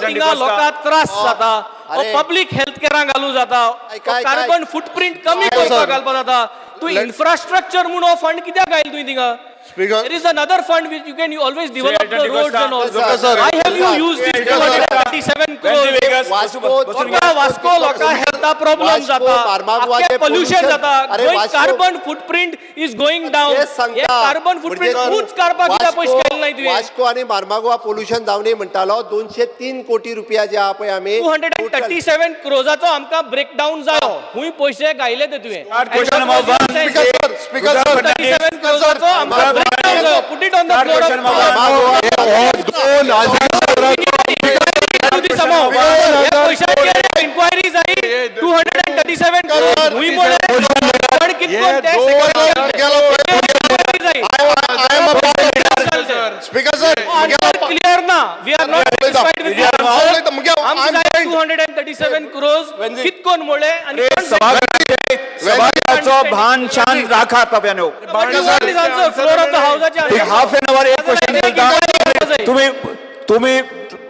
थिंगा लोकांक त्रास जाता, हो अरे. पब्लीक हेल्थ केअरांक घालूं जाता, ऐक, ऐक, कार्बन फुटप्रिंट कमी करपाक घालपाक जाता. तूं इन्फ्रास्ट्रक्चर म्हूण हो फंड कित्याक घायल तुवें थिंगा? Speaker. There is another fund which you can always develop the Elton roads and all. Sir, sir. Why have you used this 237 crores? Vasco लोकां वास्को लोकां हेल्था प्रॉब्लम वास्को, जाता, मार्मागोवाचें पोल्युशन pollution. जाता. अरे Vasco- carbon footprint is going down. तेच सांगता. Carbon footprint म्हणजे ऊंच काडपाक कित्याक पयशे वास्को- घालना तुवें? वास्को आनी मार्मागोवा पोल्युशन जावं म्हणटालो, 203 कोटी रुपया जे आहा पळय आमी 237 क्रोजाचो आमकां ब्रेकडावन जायो, खूंय पयशे घायले ते तुवें? Question number one. Speaker sir, speaker sir. 37 क्रोजाचो आमकां ब्रेकडावन जायो, put it on the floor. Question number one. 2000 पयशांचेर enquiry जाय. 237 क्रोज खूंय मोडले, पण कितकोन ते जाय. I am a speaker sir. Answer clear ना. We are not satisfied with उलयता, मुगे- आमकां I'm जाय joined. 237 crores कितकोन मोडले आनी कोण सभागृहाचो भान शान राखात बाब्यानो. But you want this answer, floor of the house चे हाफ एन our एक क्वेश्चन करता तुम्ही तुम्ही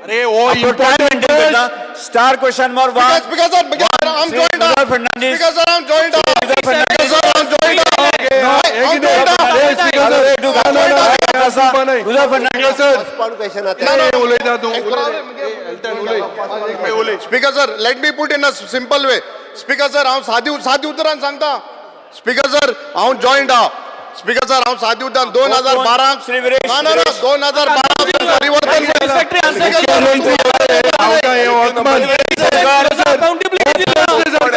अरे हो टायम मेंटेन करता. Star question number one. Speaker sir, I am joined. Rudolph Fernandes. Speaker sir, I am joined. Speaker sir, I am joined. I am joined. Rudolph Fernandes. Postpone question आतां. उलयता तूं, Elton उलय. Speaker sir, let me put in a simple way. Speaker sir, हांव सादी सादी उतरान सांगता. Speaker sir, हांव joint आहा. स्पीकर सर, हांव सादी उतरान 2012 श्री विरेश, ना ना ना, 2012 परिवर्तन Satisfactory answer.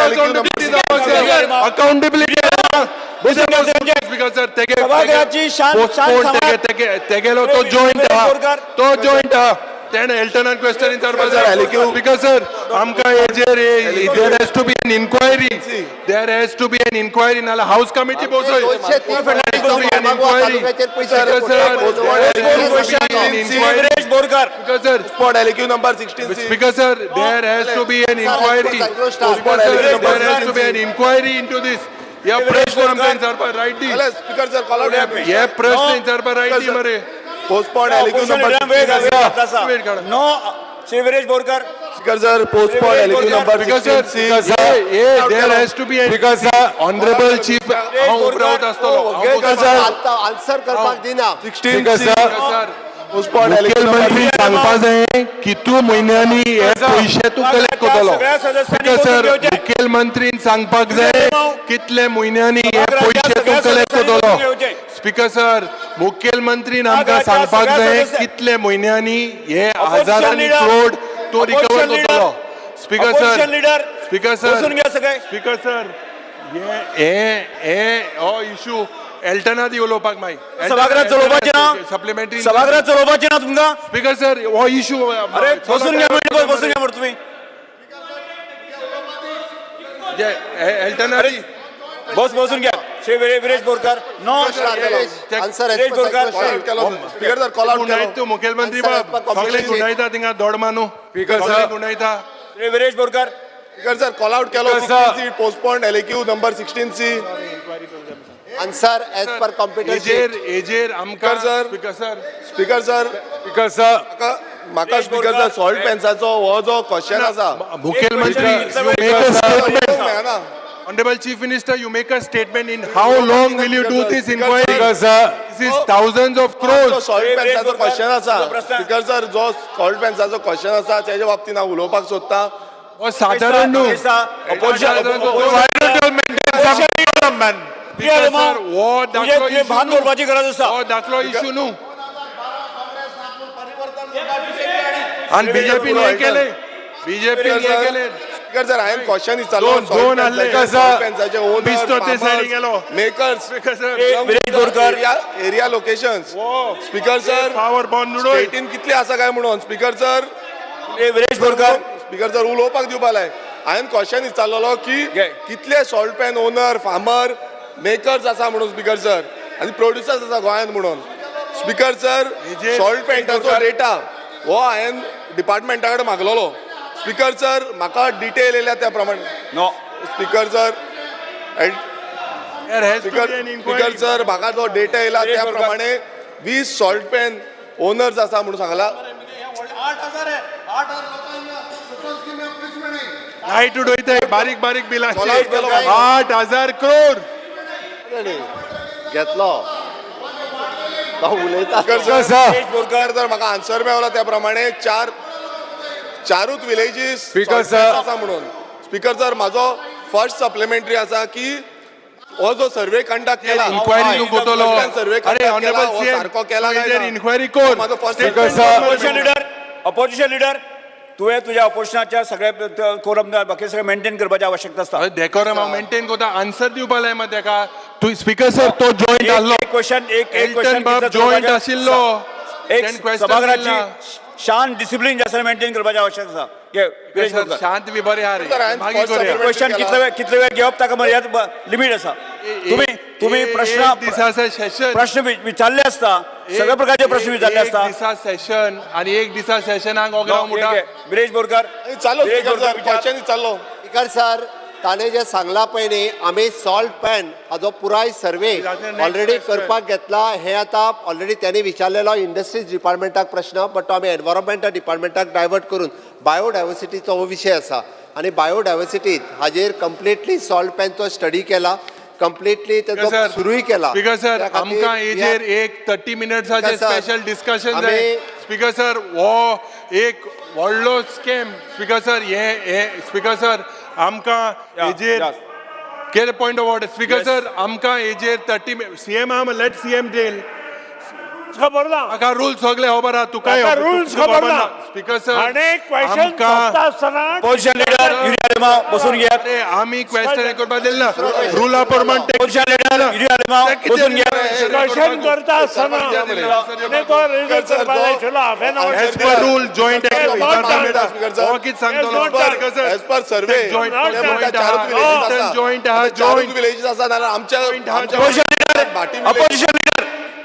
Accountability दिला. अकाउंटेबिलिटी स्पीकर सर, तेगे सभागृहाची शान शान सांबाळ. तेगेलो तो जॉयंट आहा, तो जॉयंट आहा, तेणे एल्टनान क्वेश्चन विचारपाक जाय. स्पीकर सर, आमकां हेजेर there has to be an inquiry, there has to be an inquiry, नाल्यार हाऊस कमिटी बसय. 203 मार्मागोवा तालुक्याचेर पयशे. Shri Viresh Borkar. Speaker sir, LQ number 16. Speaker sir, there has to be an inquiry. Speaker sir, there has to be an inquiry into this. हे प्रश्न आमकां विचारपाक right दी. Speaker sir, call out हे प्रश्न विचारपाक right दी मरे. Postpone LQ number. वेळ काडा. No, Shri Viresh Borkar. Speaker sir, postpone LQ number. Speaker sir, hey, there has to be an honorable chief. हांव उबो रावत आसतलो. हांव बसपाक- आतां आन्सर करपाक दिना. स्पीकर सर, मुखेलमंत्री सांगपा जाय कितू म्हयन्यांनी हे पयशे तूं कलेक्ट करतलो. सगळ्या सदस्यांनी स्पीकर सर, बसून घेवचें. मुखेलमंत्रीन सांगपाक जाय कितले म्हयन्यांनी हे सभागृहाच्या पयशे तूं सगळ्या कलेक्ट सदस्यांनी बसून करतलो. घेवचें. स्पीकर सर, मुखेलमंत्रीन आमकां सभागृहाच्या सांगपाक सगळ्या जाय सदस्या- कितले म्हयन्यांनी हे Opposition हजारांनी leader. Crore तो रिकवर Opposition leader. करतलो. Speaker sir, Opposition leader. Speaker sir, बसून घ्या सगळे. स्पीकर सर, हे हे हो इशू एल्टनादी उलोवपाक मागीर सभागृहात चलोवपाचें ना. सप्लिमेंटरी. सभागृहात चलोवपाचें ना तुमकां. स्पीकर सर, हो इशू अरे बसून घ्या मिनिटभर बसून घ्या मरे तुम्ही. एल्टनादी. बस बसून घ्या. Shri Viresh Borkar. No. Answer. Viresh Borkar. Speaker sir, call out. गुंडायत तूं मुखेलमंत्री बाब, सगळे गुंडायता थिंगा दोड मानू, सगळे गुंडायता. Shri Viresh Borkar. Speaker sir, call out केलो. 16 C, postpone LQ number 16 C. Answer as per computer. हेजेर हेजेर आमकां sir. Speaker sir, speaker sir, speaker sir, म्हाका स्पीकर सर, सॉल्ट पेन्साचो हो जो क्वेश्चन आसा मुखेलमंत्री, you make a statement. मेळना. Honorable Chief Minister, you make a statement in how long will you do this inquiry? Sir, This is thousands of crores. Salt पेन्साचो question आसा. तुजो प्रस्न. Speaker sir, जो salt पेन्साचो question आसा तेजे बाबतीन हांव उलोवपाक सोदता. हो सादारण न्हू. Speaker sir, हो दाखलो तुजें भान issue न्हू. दवरपाची गरज आसा. हो दाखलो इशू न्हू. आनी बीजेपीन हें केलें, बीजेपीन हें केलें. स्पीकर सर, हांवें क्वेश्चन विचारलो. दोन दोन आहले. पेन्साचे ओनर, पिस्तो ते सायडीन गेलो. Makers, speaker sir, Viresh Borkar. Area locations. Speaker sir, power bond उडय. स्टेटीन कितले आसा काय म्हणून speaker sir. Shri Viresh Borkar. Speaker sir, उलोवपाक दिवपा लाय. हांवें क्वेश्चन विचारलेलो की घे. कितले salt pan owner, farmer, makers आसा म्हणून स्पीकर सर, आनी प्रोड्युसर्स आसा गोंयांत म्हणून. स्पीकर सर, सॉल्ट पेंटाचो डेटा हो हांवें डिपार्टमेंटा कडेन मागलोलो. स्पीकर सर, म्हाका डिटेल येयल्या त्या प्रमाणे. No. Speaker sir, There has to speaker be an inquiry. Speaker sir, म्हाका जो डेटा येयला त्या प्रमाणे 20 सॉल्ट पॅन ओनर्स आसा म्हणून सांगला. लायट उडयताय बारीक बारीक बिलां. Call केलो. 8,000 क्रोर. घेतलो तो उलयता. स्पीकर सर, बोरकर जर म्हाका आन्सर मेवला त्या प्रमाणे चार चारूच विलेजीस Speaker sir. आसा म्हणून. स्पीकर सर, म्हाजो फर्स्ट सप्लिमेंटरी आसा की हो जो सर्वे कंडक्ट केला, इन्क्वायरी तूं कोतलो. सर्वे अरे कंडक्ट केला ऑनरेबल हो सीएम, सारको केला काय ना? इन्क्वायरी कोर. म्हाजो first Speaker sir. Opposition leader, opposition leader, तुवें तुज्या ऑपोजिशनाच्या सगळ्या कोरम बाकी सगळें मेंटेन करपाची आवश्यकता आसता. डेकोरम हांव मेंटेन कोता, आन्सर दिवपा लाय मा तेका तूं. स्पीकर सर, तो जॉयंट आहलो. एक क्वेश्चन, एक एक एल्टन क्वेश्चन. बाब जॉयंट आशिल्लो. एक तेणें question सभाघराची दिला. शांत, डिसिप्लीन जे आसा मेंटेन करपाची आवश्यकता आसा. घे, विरेश सर, बोरकर. शांत बी बरें आहा रे. सर, हांवें मागीर first करुया. supplementary question कितले वेळ घेवप ताका मर्यादा लिमीट आसा. तुम्ही तुम्ही प्रश्न एक दिसा सेशन प्रश्न विचारले आसता, सगळ्या प्रकारचे प्रश्न विचारले एक आसता. दिसा सेशन आणि एक दिसा सेशनाक ओगराव नो, मुठा. घे, विरेश बोरकर. चाललो. विरेश स्पीकर बोरकर सर, विचार. क्वेश्चन चाललो. स्पीकर सर, ताणें जें सांगलां पळय न्ही, आमी सॉल्ट पॅन हाजो पुराय सर्वे Next already question. करपाक घेतला. हें आतां ऑलरेडी त्यांनी विचारलेलो इंडस्ट्रीज डिपार्टमेंटाक प्रश्न, बट तो आमी एनवायरमेंटल डिपार्टमेंटाक डायवर्ट करून बायोडायवर्सिटीचो हो विशय आसा आनी बायोडायवर्सिटीत हाजेर कंप्लिटली सॉल्ट पॅनचो स्टडी केला, कंप्लिटली तेजो सर, सुरूय केला. स्पीकर सर, त्या खातीर आमकां we हेजेर are- एक 30 मिनट्साचे स्पीकर सर, स्पेशल डिस्कशन जाय. स्पीकर सर, हो एक व्हडलो स्कॅम. स्पीकर सर, हे हे स्पीकर सर, आमकां हेजेर कितें point of order. Speaker Yes. Sir, आमकां हेजेर 30 सीएम आहा, लेट सीएम टेल. खबर ना. म्हाका रूल सगळे खबर आहा, तुकाय ताका rules खबर ना. स्पीकर सर, आनी क्वेश्चन आमकां सोंपता आसतना ऑपोजिशन लिडर युरी आलेमाव बसून घेयात. अरे, आमी क्वेश्चन करपाक दिले ना रुला प्रमाण. ऑपोजिशन लिडर युरी आलेमाव बसून घेयात. क्वेश्चन करता आसतना आनी तो रेजर करपाक जाय आशिल्लो half an hour. As per rule joint Speaker sir. हो कितें सांगतलो Yes, not speaker sir? As per survey joint ते म्हणटा चारूच विलेजीस आसा. जॉयंट आहा, आता चारूच जॉयंट. विलेजीस आसा नाल्यार आमच्या Joint आहा, आमच्या ऑपोजिशन लिडर, भाटी village- opposition leader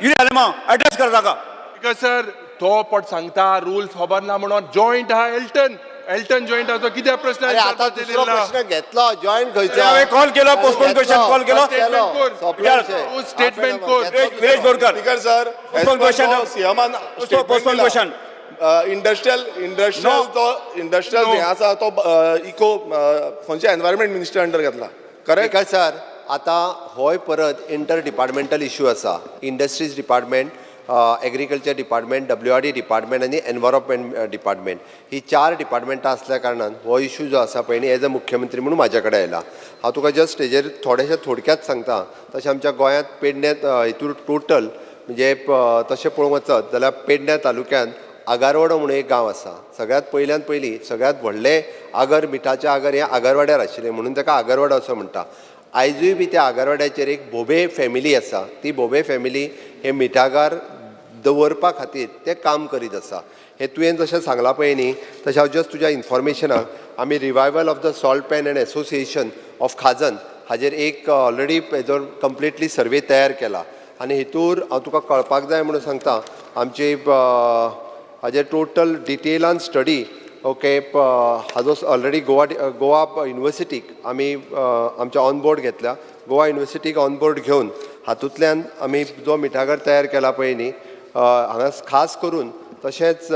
Yuri Alemao address कर ताका. स्पीकर सर, तो पट सांगता रूल खबर ना म्हणून. जॉयंट आहा एल्टन, एल्टन जॉयंट आहा, तो कित्याक प्रश्न अरे answer आतां करपाक दुसरो दिलें ना? प्रश्न घेतलो जॉयंट खंयचो? हांवें कॉल केलो, postpone question call केलो. Statement कोर. सोंपलो विशय. तूं statement कोर. घेतलो दुसरो. Viresh Borkar. Speaker sir, Postpone question. सीएमान Postpone question. Industrial industrial No. तो इंडस्ट्रियल No. हे आसा तो इको खंयच्या एनवायरमेंट मिनिस्टर अंडर घेतला, करेक्ट? स्पीकर सर, आतां होय परत इंटर डिपार्टमेंटल इशू आसा. Industries department, agriculture department, WRD department आनी एनवायरमेंट डिपार्टमेंट, ही चार डिपार्टमेंटां आसल्या कारणान हो इशू जो आसा पळय न्ही, एज अ मुख्यमंत्री म्हणून म्हाज्या कडेन आयला. हांव तुका जस्ट हेजेर थोडेशें थोडक्यात सांगता. तशें आमच्या गोंयांत पेडण्यात हितूर टोटल म्हणजे तशें पळोवंक वचत जाल्यार पेडण्या तालुक्यांत आगारवाडो म्हणून एक गांव आसा. सगळ्यांत पयल्यान पयलीं सगळ्यांत व्हडलें आगर, मिठाचें आगर हें आगरवाड्यार आशिल्लें म्हणून ताका आगरवाडो असो म्हणटा. आयजूय बी त्या आगरवाड्याचेर एक भोबे फॅमिली आसा. ती भोबे फॅमिली हे मिठागर दवरपा खातीर ते काम करीत आसा. हें तुवें जशें सांगलां पळय न्ही, तशें हांव जस्ट तुज्या इन्फॉर्मेशनाक आमी revival of the salt pan and association of खाजन हाजेर एक ऑलरेडी हेजो कंप्लिटली सर्वे तयार केला आनी हितूर हांव तुका कळपाक जाय म्हणून सांगता. आमची हाजेर टोटल डिटेलान स्टडी, ओके, हाजो ऑलरेडी गोवा गोवा युनिवर्सिटीक आमी आमच्या ऑन बोर्ड घेतल्या. गोवा युनिवर्सिटीक ऑन बोर्ड घेवन हातूंतल्यान आमी जो मिठागर तयार केला पळय न्ही, हांगा खास करून तशेंच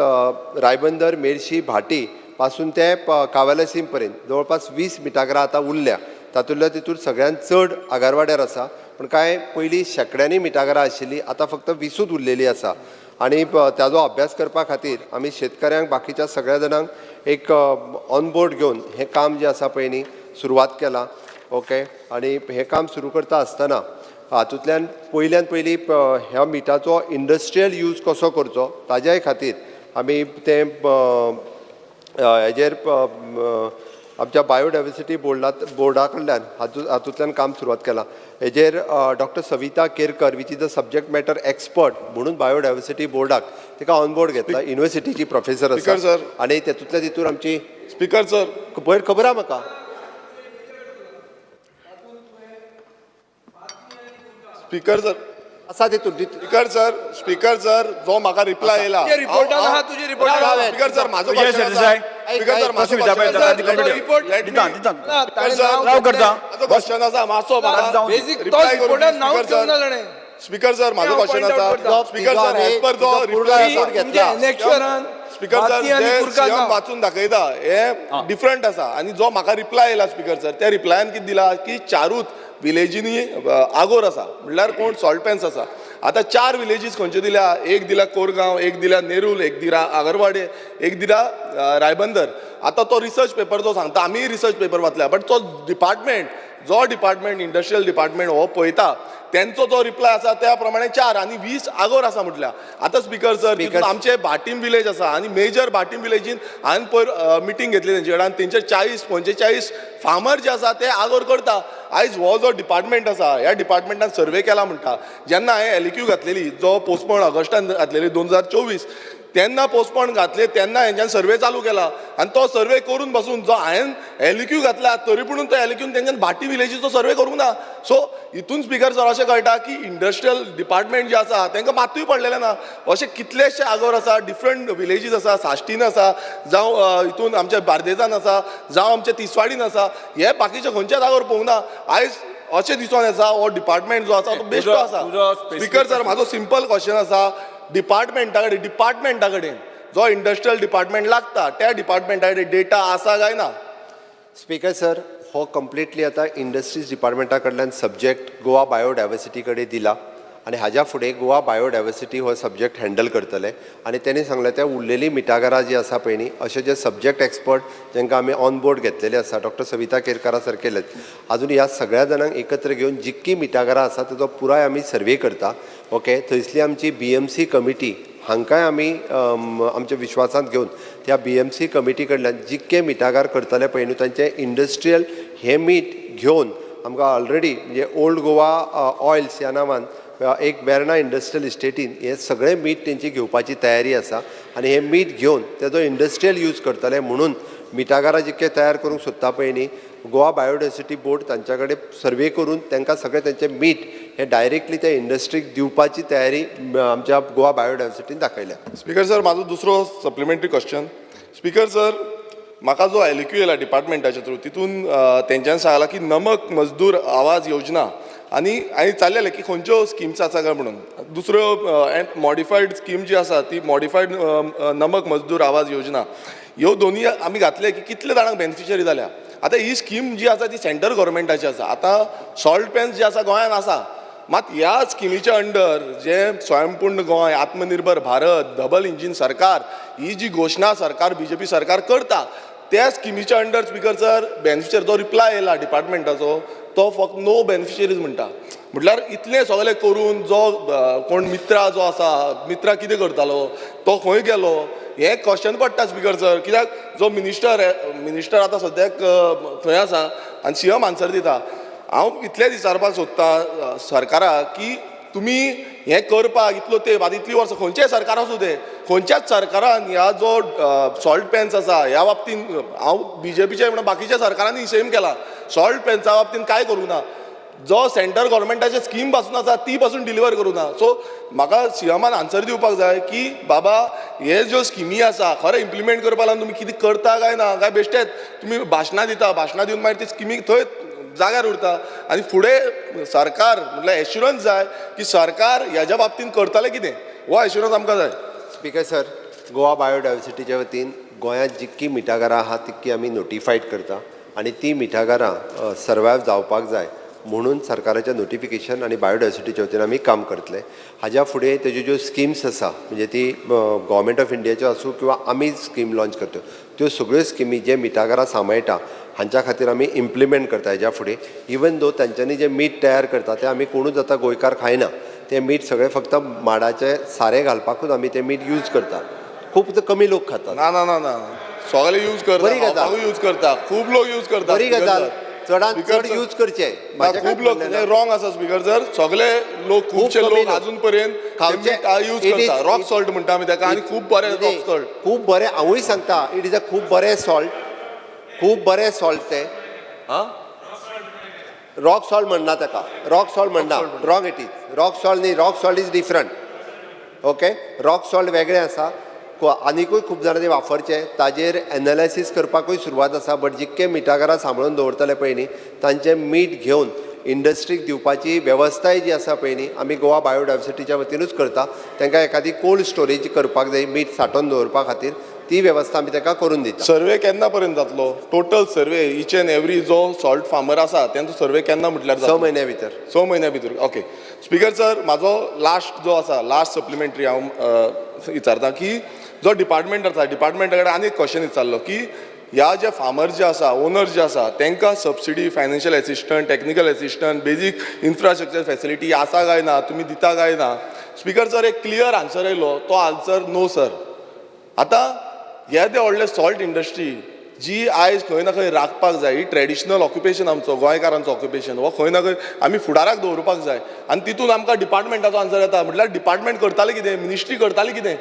रायबंदर, मेर्शी, भाटी पासून ते कावेलासीम पर्यंत जवळपास 20 मिठागरां आतां उरल्या. तातूंतल्या तितूर सगळ्यांत चड आगारवाड्यार आसा, पूण कांय पयलीं शेंकड्यांनी मिठागरां आशिल्लीं, आतां फक्त 20ूच उरलेलीं आसा. आनी ताजो अभ्यास करपा खातीर आमी शेतकऱ्यांक, बाकीच्या सगळ्या जाणांक एक ऑन बोर्ड घेवन हें काम जें आसा पळय न्ही सुरवात केलां. ओके, आनी हें काम सुरू करता आसतना हातूंतल्यान पयल्यान पयलीं ह्या मिठाचो इंडस्ट्रियल यूज कसो करचो ताज्याय खातीर आमी तें हेजेर आमच्या बायोडायवर्सिटी बोर्डा कडल्यान हातूंतल्यान काम सुरवात केलां. हेजेर doctor Savita Kerkar, which is a subject matter expert म्हणून बायोडायवर्सिटी बोर्डाक तिका ऑन बोर्ड घेतला. युनिवर्सिटीची प्रोफेसर आसा. Speaker sir. आनी तेतूंतल्या तितूर आमची स्पीकर सर. पयर खबर आहा म्हाका. Speaker sir. आसा तितून. स्पीकर सर, स्पीकर सर, जो म्हाका रिप्लाय येयला तुजे रिपोर्टान आहा, तुजे रिपोर्टान आहा. स्पीकर सर, म्हाजो विजय क्वेश्चन आसा. सरदेसाय. स्पीकर सर, म्हाजो विजय क्वेश्चन सरदेसाय, आसा. रिपोर्ट Let me- दिता दिता. ना, ताणें सर, नांव राव घेतलें. करता. म्हाजो क्वेश्चन आसा मातसो म्हाका जावं दी. बेजीक तो reply करूं रिपोर्टान नांव स्पीकर घेवंक ना सर. ताणें. स्पीकर सर, म्हाजो हांव क्वेश्चन point out आसा. करता. स्पीकर सर, एज पर जो रिप्लाय आसा तुमच्या एनेक्शरान स्पीकर सर, भाती आनी जे कुरकान सीएम नांव. वाचून दाखयता हे डिफरंट आसा आनी जो म्हाका रिप्लाय येयला स्पीकर सर, त्या रिप्लायान कितें दिला की चारूच विलेजींनी आगोर आसा, म्हणल्यार कोण सॉल्ट पॅन्स आसा. आतां चार विलेजीस खंयच्यो दिल्या? एक दिला कोरगांव, एक दिला नेरूल, एक दिला आगरवाडे, एक दिला रायबंदर. आतां तो रिसर्च पेपर जो सांगता, आमीय रिसर्च पेपर वाचल्या, बट तो डिपार्टमेंट जो डिपार्टमेंट इंडस्ट्रियल डिपार्टमेंट हो पळयता, तेंचो जो रिप्लाय आसा त्या प्रमाणे 4 आनी 20 आगोर आसा म्हटल्या. आतां स्पीकर सर, Speaker तितून आमचे भाटीम विलेज आसा आनी मेजर भाटीम विलेजीन हांवें पयर मिटींग घेतली तेंचे कडेन आनी तेंचे 40-45 फार्मर जे आसा ते आगोर करता. आयज हो जो डिपार्टमेंट आसा, ह्या डिपार्टमेंटान सर्वे केला म्हणटा. जेन्ना हांवें एलक्यू घातलेली, जो पोस्टपोन ऑगस्टान घातलेली 2024, तेन्ना पोस्टपोन घातले तेन्ना हेंच्यान सर्वे चालू केला आनी तो सर्वे करून बसून जो हांवें एलक्यू घातला तरी पुणून तो एलक्यून तेंच्यान भाटी विलेजीचो सर्वे करूंक ना. सो हितून स्पीकर सर अशें कळटा की इंडस्ट्रियल डिपार्टमेंट जे आसा तांकां मात्तूय पडलेलें ना. अशे कितलेशे आगोर आसा, डिफरंट विलेजीस आसा, साश्टीन आसा, जावं हितून आमच्या बार्देजान आसा, जावं आमच्या तिसवाडीन आसा, हे बाकीचे खंयच्याच आगोर पळोवंक ना. आयज अशें दिसून येता हो डिपार्टमेंट जो आसा तो बेश्टो आसा. तुजो specific speaker sir, म्हाजो सिंपल क्वेश्चन आसा, डिपार्टमेंटा कडेन जो इंडस्ट्रियल डिपार्टमेंट लागता त्या डिपार्टमेंटा कडेन डेटा आसा काय ना? स्पीकर सर, हो कंप्लिटली आतां इंडस्ट्रीज डिपार्टमेंटा कडल्यान सब्जेक्ट गोवा बायोडायवर्सिटी कडेन दिला आनी हाज्या फुडें गोवा बायोडायवर्सिटी हो सब्जेक्ट हँडल करतले आनी तेणी सांगलें त्या उरलेलीं मिठागरां जीं आसा पळय न्ही, अशे जे सब्जेक्ट एक्सपर्ट जांकां आमी ऑन बोर्ड घेतलेले आसा, डॉक्टर सविता केरकारा सारकेलेच, आजून ह्या सगळ्या जाणांक एकत्र घेवन जितकीं मिठागरां आसा तेजो पुराय आमी सर्वे करता. ओके, थंयसली आमची बीएमसी कमिटी हांकांय आमी आमच्या विश्वासांत घेवन त्या बीएमसी कमिटी कडल्यान जितके मिठागार करतले पळय न्हू तांचे इंडस्ट्रियल हें मीठ घेवन आमकां ऑलरेडी म्हणजे ओल्ड गोवा ऑयल्स ह्या नांवान एक वेर्णा इंडस्ट्रियल इस्टेटीन हें सगळें मीठ तेंची घेवपाची तयारी आसा आनी हें मीठ घेवन तेजो इंडस्ट्रियल यूज करतले म्हणून मिठागरां जितके तयार करूंक सोदता पळय न्ही, गोवा बायोडायवर्सिटी बोर्ड तांच्या कडेन सर्वे करून तांकां सगळें तेंचें मीठ हें डायरेक्टली त्या इंडस्ट्रीक दिवपाची तयारी आमच्या गोवा बायोडायवर्सिटीन दाखयल्या. स्पीकर सर, म्हाजो दुसरो सप्लिमेंटरी क्वेश्चन. स्पीकर सर, म्हाका जो एलक्यू येयला डिपार्टमेंटाच्या थ्रू, तितून तेंच्यान सांगलां की नमक मजदूर आवाज योजना आनी हांवें विचारलेलें की खंयच्यो स्किम्स आसा काय म्हणून. दुसऱ्यो मॉडिफायड स्कीम जी आसा ती मॉडिफायड नमक मजदूर आवाज योजना, ह्यो दोनूय आमी घातले की कितले जाणांक बेनिफिशरी जाल्या. आतां ही स्कीम जी आसा ती सेंट्रल गव्हर्मेंटाची आसा. आतां सॉल्ट पॅन्स जे आसा गोंयांत आसा, मात ह्या स्किमीच्या अंडर जे स्वयंपूर्ण गोंय, आत्मनिर्भर भारत, डबल इंजीन सरकार ही जी घोशणा सरकार बीजेपी सरकार करता त्या स्किमीच्या अंडर स्पीकर सर बेनिफिशरी जो रिप्लाय येयला डिपार्टमेंटाचो तो फक्त नो बेनिफिशरीज म्हणटा. म्हटल्यार इतलें सगळें करून जो कोण मित्रा जो आसा, मित्रा कितें करतालो, तो खंय गेलो, हें क्वेश्चन पडटा स्पीकर सर. कित्याक जो मिनिस्टर आतां सद्याक थंय आसा आनी सीएम आन्सर दिता. हांव इतलेंच विचारपाक सोदता सरकाराक की तुमी हें करपाक इतलो तेंप, आतां इतलीं वर्सां खंयचेंय सरकार आसूं तें, खंयच्याच सरकारान ह्या जो सॉल्ट पॅन्स आसा ह्या बाबतीन, हांव बीजेपीचे म्हणून बाकीच्या सरकारांनी सेम केला, सॉल्ट पॅन्सा बाबतीन कांय करूं ना. जो सेंट्रल गव्हर्मेंटाचे स्कीम पासून आसा ती पासून डिलिवर करूं ना. सो म्हाका सीएमान आन्सर दिवपाक जाय की बाबा हे ज्यो स्किमी आसा खरें इम्प्लिमेंट करपा लागून तुमी कितें करता काय ना, काय बेश्टेच तुमी भाशणां दिता, भाशणां दिवन मागीर ती स्किमी थंय जाग्यार उरता आनी फुडें सरकार म्हटल्यार एश्युरन्स जाय की सरकार ह्याच्या बाबतीन करतलें कितें, हो एश्युरन्स आमकां जाय. स्पीकर सर, गोवा बायोडायवर्सिटीच्या वतीन गोंयांत जितकीं मिठागरां आहा तितकी आमी नोटिफायड करता आनी ती मिठागरां सर्वायव जावपाक जाय म्हणून सरकाराचें नोटिफिकेशन आनी बायोडायवर्सिटीच्या वतीन आमी काम करतले. हाज्या फुडें तेज्यो ज्यो स्किम्स आसा म्हणजे ती गव्हर्मेंट ऑफ इंडियाच्यो आसूं किंवा आमी स्कीम लॉंच करता त्यो सगळ्यो स्किमी जे मिठागरां सांबाळटा हांच्या खातीर आमी इम्प्लिमेंट करता. हेज्या फुडें इवन दो तांच्यांनी जें मीठ तयार करता तें आमी कोणूच आतां गोंयकार खायना, तें मीठ सगळें फक्त माडाचें सारें घालपाकूच आमी तें मीठ यूज करता, खूब कमी लोक खातात. ना ना ना ना, सगळे यूज करता, बरी गजाल. यूज करता, खूब लोक यूज करता. बरी गजाल, चडांत चड यूज करचे. खूब लोक रॉंग आसा स्पीकर सर, सगळे लोक खुबशे लोक अजून पर्यंत खावचे यूज करता. रॉक सॉल्ट म्हणटा आमी ताका आनी खूब बरें रॉक सॉल्ट, खूब बरें. हांवूय सांगता it is a खूब बरें सॉल्ट, खूब बरें सॉल्ट तें. रॉक सॉल्ट म्हणना ताका, रॉक सॉल्ट म्हणना, wrong it is, rock salt न्ही, rock salt is different. Okay, rock salt वेगळें आसा. आनिकूय खूब जाणां ते वापरचे, ताजेर एनालायसीस करपाकूय सुरवात आसा. बट जितके मिठागरां सांबाळून दवरतले पळय न्ही, तांचें मीठ घेवन इंडस्ट्रीक दिवपाची वेवस्थाय जी आसा पळय न्ही, आमी गोवा बायोडायवर्सिटीच्या वतीनूच करता. तांकां एखादी कोल्ड स्टोरेज करपाक जाय मीठ सांठोवन दवरपा खातीर, ती वेवस्था आमी तांकां करून दिता. सर्वे केन्ना पर्यंत जातलो? Total survey, each and every जो सॉल्ट फार्मर आसा तेंचो सर्वे केन्ना म्हटल्यार स जातलो? म्हयन्या भितर. 6 म्हयन्या भितर. ओके स्पीकर सर, म्हाजो लास्ट जो आसा, लास्ट सप्लिमेंटरी हांव विचारता की जो डिपार्टमेंट आसा, डिपार्टमेंटा कडेन आनी एक क्वेश्चन विचारलो की ह्या जे फार्मर जे आसा, ओनर जे आसा, तांकां subsidy, financial assistant, technical assistant, basic infrastructure facility आसा काय ना, तुमी दिता काय ना? स्पीकर सर, एक क्लियर आन्सर येयलो, तो आन्सर नो सर. आतां हे ते व्हडले सॉल्ट इंडस्ट्री जी आयज खंय ना खंय राखपाक जाय, ही ट्रेडिशनल ऑक्युपेशन आमचो, गोंयकारांचो ऑक्युपेशन, हो खंय ना खंय आमी फुडाराक दवरुपाक जाय. आनी तितून आमकां डिपार्टमेंटाचो आन्सर येता म्हटल्यार डिपार्टमेंट करतालें कितें, मिनिस्ट्री करताली कितें?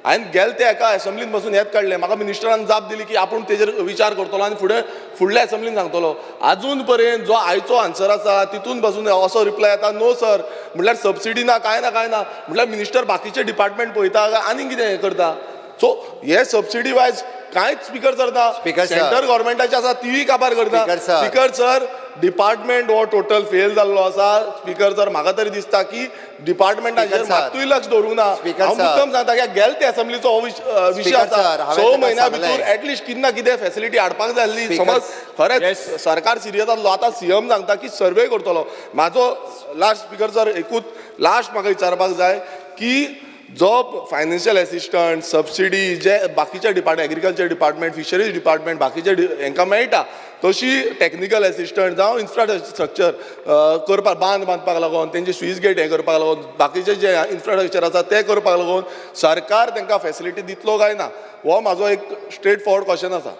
हांवें गेले ते एका एसेंब्लीन बसून हेंच काडलें. म्हाका मिनिस्टरान जाप दिली की आपूण तेजेर विचार करतलो आनी फुडें फुडल्या एसेंब्लीन सांगतलो. आजून पर्यंत जो आयचो आन्सर आसा तितून बसून असो रिप्लाय येता, नो सर. म्हटल्यार सबसिडी ना, कांय ना, कांय ना. म्हटल्यार मिनिस्टर बाकीचे डिपार्टमेंट पळयता काय आनी कितें हें करता? सो हे सबसिडी वायज कांयच स्पीकर सर ना. Speaker sir. Centre गव्हर्मेंटाचे आसा तिवूय काबार करता. Speaker sir. Speaker sir, department हो टोटल फेल जाल्लो आसा. स्पीकर सर, म्हाका तरी दिसता की डिपार्टमेंटाचेर Speaker sir. मात्तूय लक्ष दवरूंक ना. Speaker हांव sir. मुद्दम सांगता की गेल ते असेंब्लीचो हो विशय Speaker आसा. sir, हांवें 6 ताका म्हयन्या भितर सांगलें. एटलिस्ट कितें ना कितें फॅसिलिटी हाडपाक जाय आसली. Speaker समज खरेंच Yes. सरकार सिरियस आसलो, आतां सीएम सांगता की सर्वे करतलो. म्हाजो लास्ट स्पीकर सर, एकूच लास्ट म्हाका विचारपाक जाय की जो फायनान्शियल एसिस्टंट, सबसिडी जे बाकीचे department, agriculture department, fisheries department, बाकीचे हेंकां मेळटा, तशी टॅक्निकल एसिस्टंट जावं इन्फ्रास्ट्रक्चर करपाक, बांद बांदपाक लागून, तेंचे स्वीस गेट हें करपाक लागून, बाकीचे जे इन्फ्रास्ट्रक्चर आसा ते करपाक लागून सरकार तेंकां फॅसिलिटी दितलो काय ना, हो म्हाजो एक स्ट्रेट फॉरवर्ड क्वेश्चन आसा.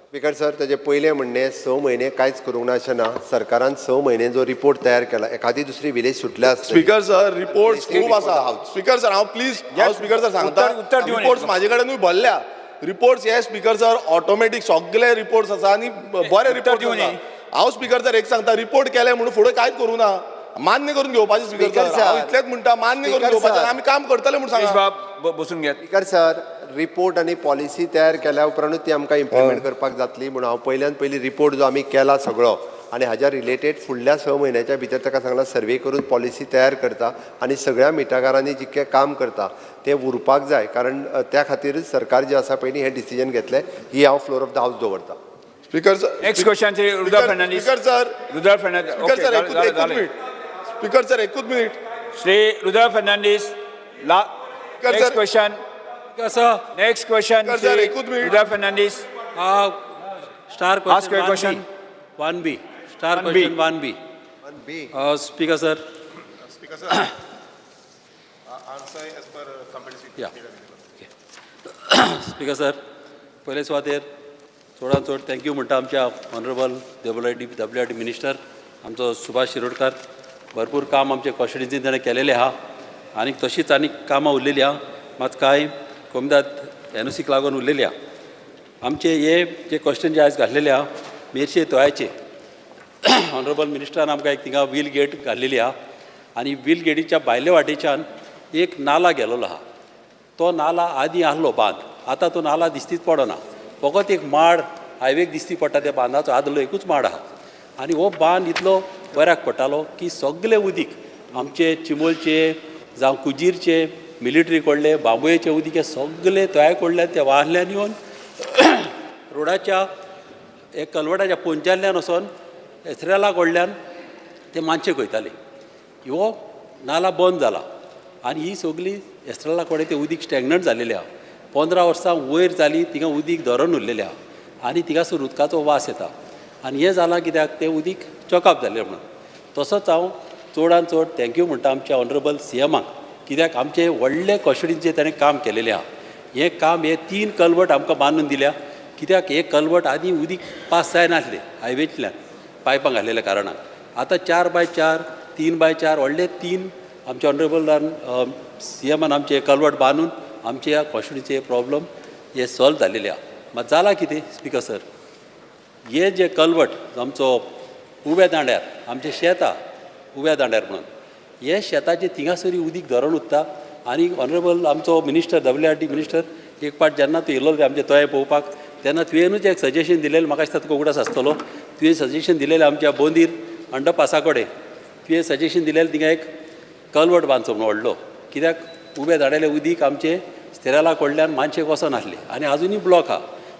स्पीकर सर, तेजें पयलें म्हणणें, 6 म्हयने कांयच करूंक ना अशें ना. सरकारान 6 म्हयने जो रिपोर्ट तयार केला, एखादी दुसरी विलेज सुटल्या आसतली. स्पीकर सर, रिपोर्ट्स खूब आसा. स्पीकर सर, हांव प्लीज, हांव स्पीकर सर सांगता, उत्तर दिवन रिपोर्ट्स म्हाजे कडेनूय भरल्या रिपोर्ट्स हे. स्पीकर सर, ऑटोमॅटीक सगळे रिपोर्ट्स आसा आनी बरे रिपोर्ट दिवन आसा. हांव स्पीकर सर एक सांगता, रिपोर्ट केले म्हणून फुडें कांयच करूं ना. मान्य करून घेवपाचें स्पीकर Speaker sir, हांव sir. इतलेंच म्हणटा, मान्य करून Speaker घेवपाचें sir. आनी आमी काम करतले म्हूण प्लीज सांगा. बाब, बसून घेयात. स्पीकर सर, रिपोर्ट आनी पॉलिसी तयार केल्या उपरांतूच ती आमकां इम्प्लिमेंट करपाक जातली. म्हणून हांव पयल्यान पयलीं रिपोर्ट जो आमी केला सगळो आनी हाज्या रिलेटेड फुडल्या 6 म्हयन्याच्या भितर ताका सांगलां, सर्वे करून पॉलिसी तयार करता आनी सगळ्या मिठागरांनी जितकें काम करता तें उरपाक जाय, कारण त्या खातीरच सरकार जें आसा पयलीं हें डिसिजन घेतलें. ही हांव फ्लोर ऑफ the house दवरता. Speaker sir. Next question, Shri Rudra Fernandes. Speaker sir. Rudra Fernandes. Speaker sir, एकूच एकूच मिनिट. स्पीकर सर, एकूच मिनिट. श्री रुद्र फर्नांडीस, ला. Speaker next sir. Question. Sir. Next question. Speaker sir, एकूच minute. Rudra Fernandes. Star Ask your question. 1B. Star 1B. Question 1B. B. Speaker sir. Speaker sir, answer as per competency. Yeah. Speaker sir, पयले सुवातेर चडान चड thank you म्हणटा आमच्या honourable WRD minister आमचो सुभाष शिरोडकर. भरपूर काम आमचे कॉन्स्टिट्युन्सीन ताणें केलेलें आहा आनी तशीच आनी कामां उरलेलीं आहा, मात कांय कोमिदाद एनओसीक लागून उरलेली आहा. आमचे हे जे क्वेश्चन जे आयज घातलेले आहा मेरशे तोयाचे, ऑनरेबल मिनिस्टरान आमकां एक थिंगा व्हील गेट घातलेली आहा आनी व्हील गेटीच्या भायले वाटेच्यान एक नाला गेलेलो आहा. तो नाला आदीं आहलो बांद, आतां तो नाला दिश्टीच पडना. फकत एक माड हायवेक दिश्टी पडटा, त्या बांदाचो आदलो एकूच माड आहा. आनी हो बांद इतलो बऱ्याक पडटालो की सगलें उदीक आमचे चिंबलचे जावं कुजीरचे, मिलिटरी कडले, बांबोळेचे उदीक हे सगले तोया कडल्यान त्या वाहल्यान येवन रोडाच्या एक कलवटाच्या पोंच्यातल्यान वचोन एसरेला कडल्यान ते मानशेक वयताले. ह्यो नाला बंद जाला आनी ही सगली एस्ट्रेला कडेन तें उदीक स्टॅग्नंट जालेलें आहा. 15 वर्सां वयर जाली थिंगा उदीक धरून उरलेलें आहा आनी थिंगासर उदकाचो वास येता आनी हें जालां कित्याक तें उदीक चॉकअप जालें म्हणून. तसोच हांव चडान चड thank you म्हणटा आमच्या ऑनरेबल सी एमाक, कित्याक आमचे व्हडले कॉन्स्टिट्युन्सीचेर ताणें काम केलेलें आहा. हें काम हे 3 कलवट आमकां बांदून दिल्या, कित्याक हे कलवट आदीं उदीक पास जायनासलें हायवेंतल्यान पायपां घालेल्या कारणान. आतां 4x4, 3x4 व्हडले 3 आमच्या ऑनरेबलान सी एमान आमचे कलवट बांदून आमचे ह्या कॉन्स्टिट्युन्सीचे प्रॉब्लम हे सॉल्व जालेले आहा. मात जालां कितें स्पिकर सर, हे जे कलवट आमचो उब्या दांड्यार आमचें शेत आहा उब्या दांड्यार म्हणून हे शेताचें थिंगासरी उदीक धरण उरता. आनी ऑनरेबल आमचो मिनिस्टर WRD minister एक पाट जेन्ना तूं येयलो आमचे तोये पळोवपाक तेन्ना तुवेंनूच एक सजेशन दिलेलें, म्हाका दिसता तुका उगडास आसतलो, तुवें सजेशन दिलेलें आमच्या बोंदीर अंडरपासा कडेन तुवें सजेशन दिलेलें थिंगा एक कलवट बांदचो म्हणून व्हडलो, कित्याक उबे धाडिल्लें उदीक आमचें स्तेराला कडल्यान मानशेक वचोन आसलें आनी आजुनूय ब्लॉक आहा.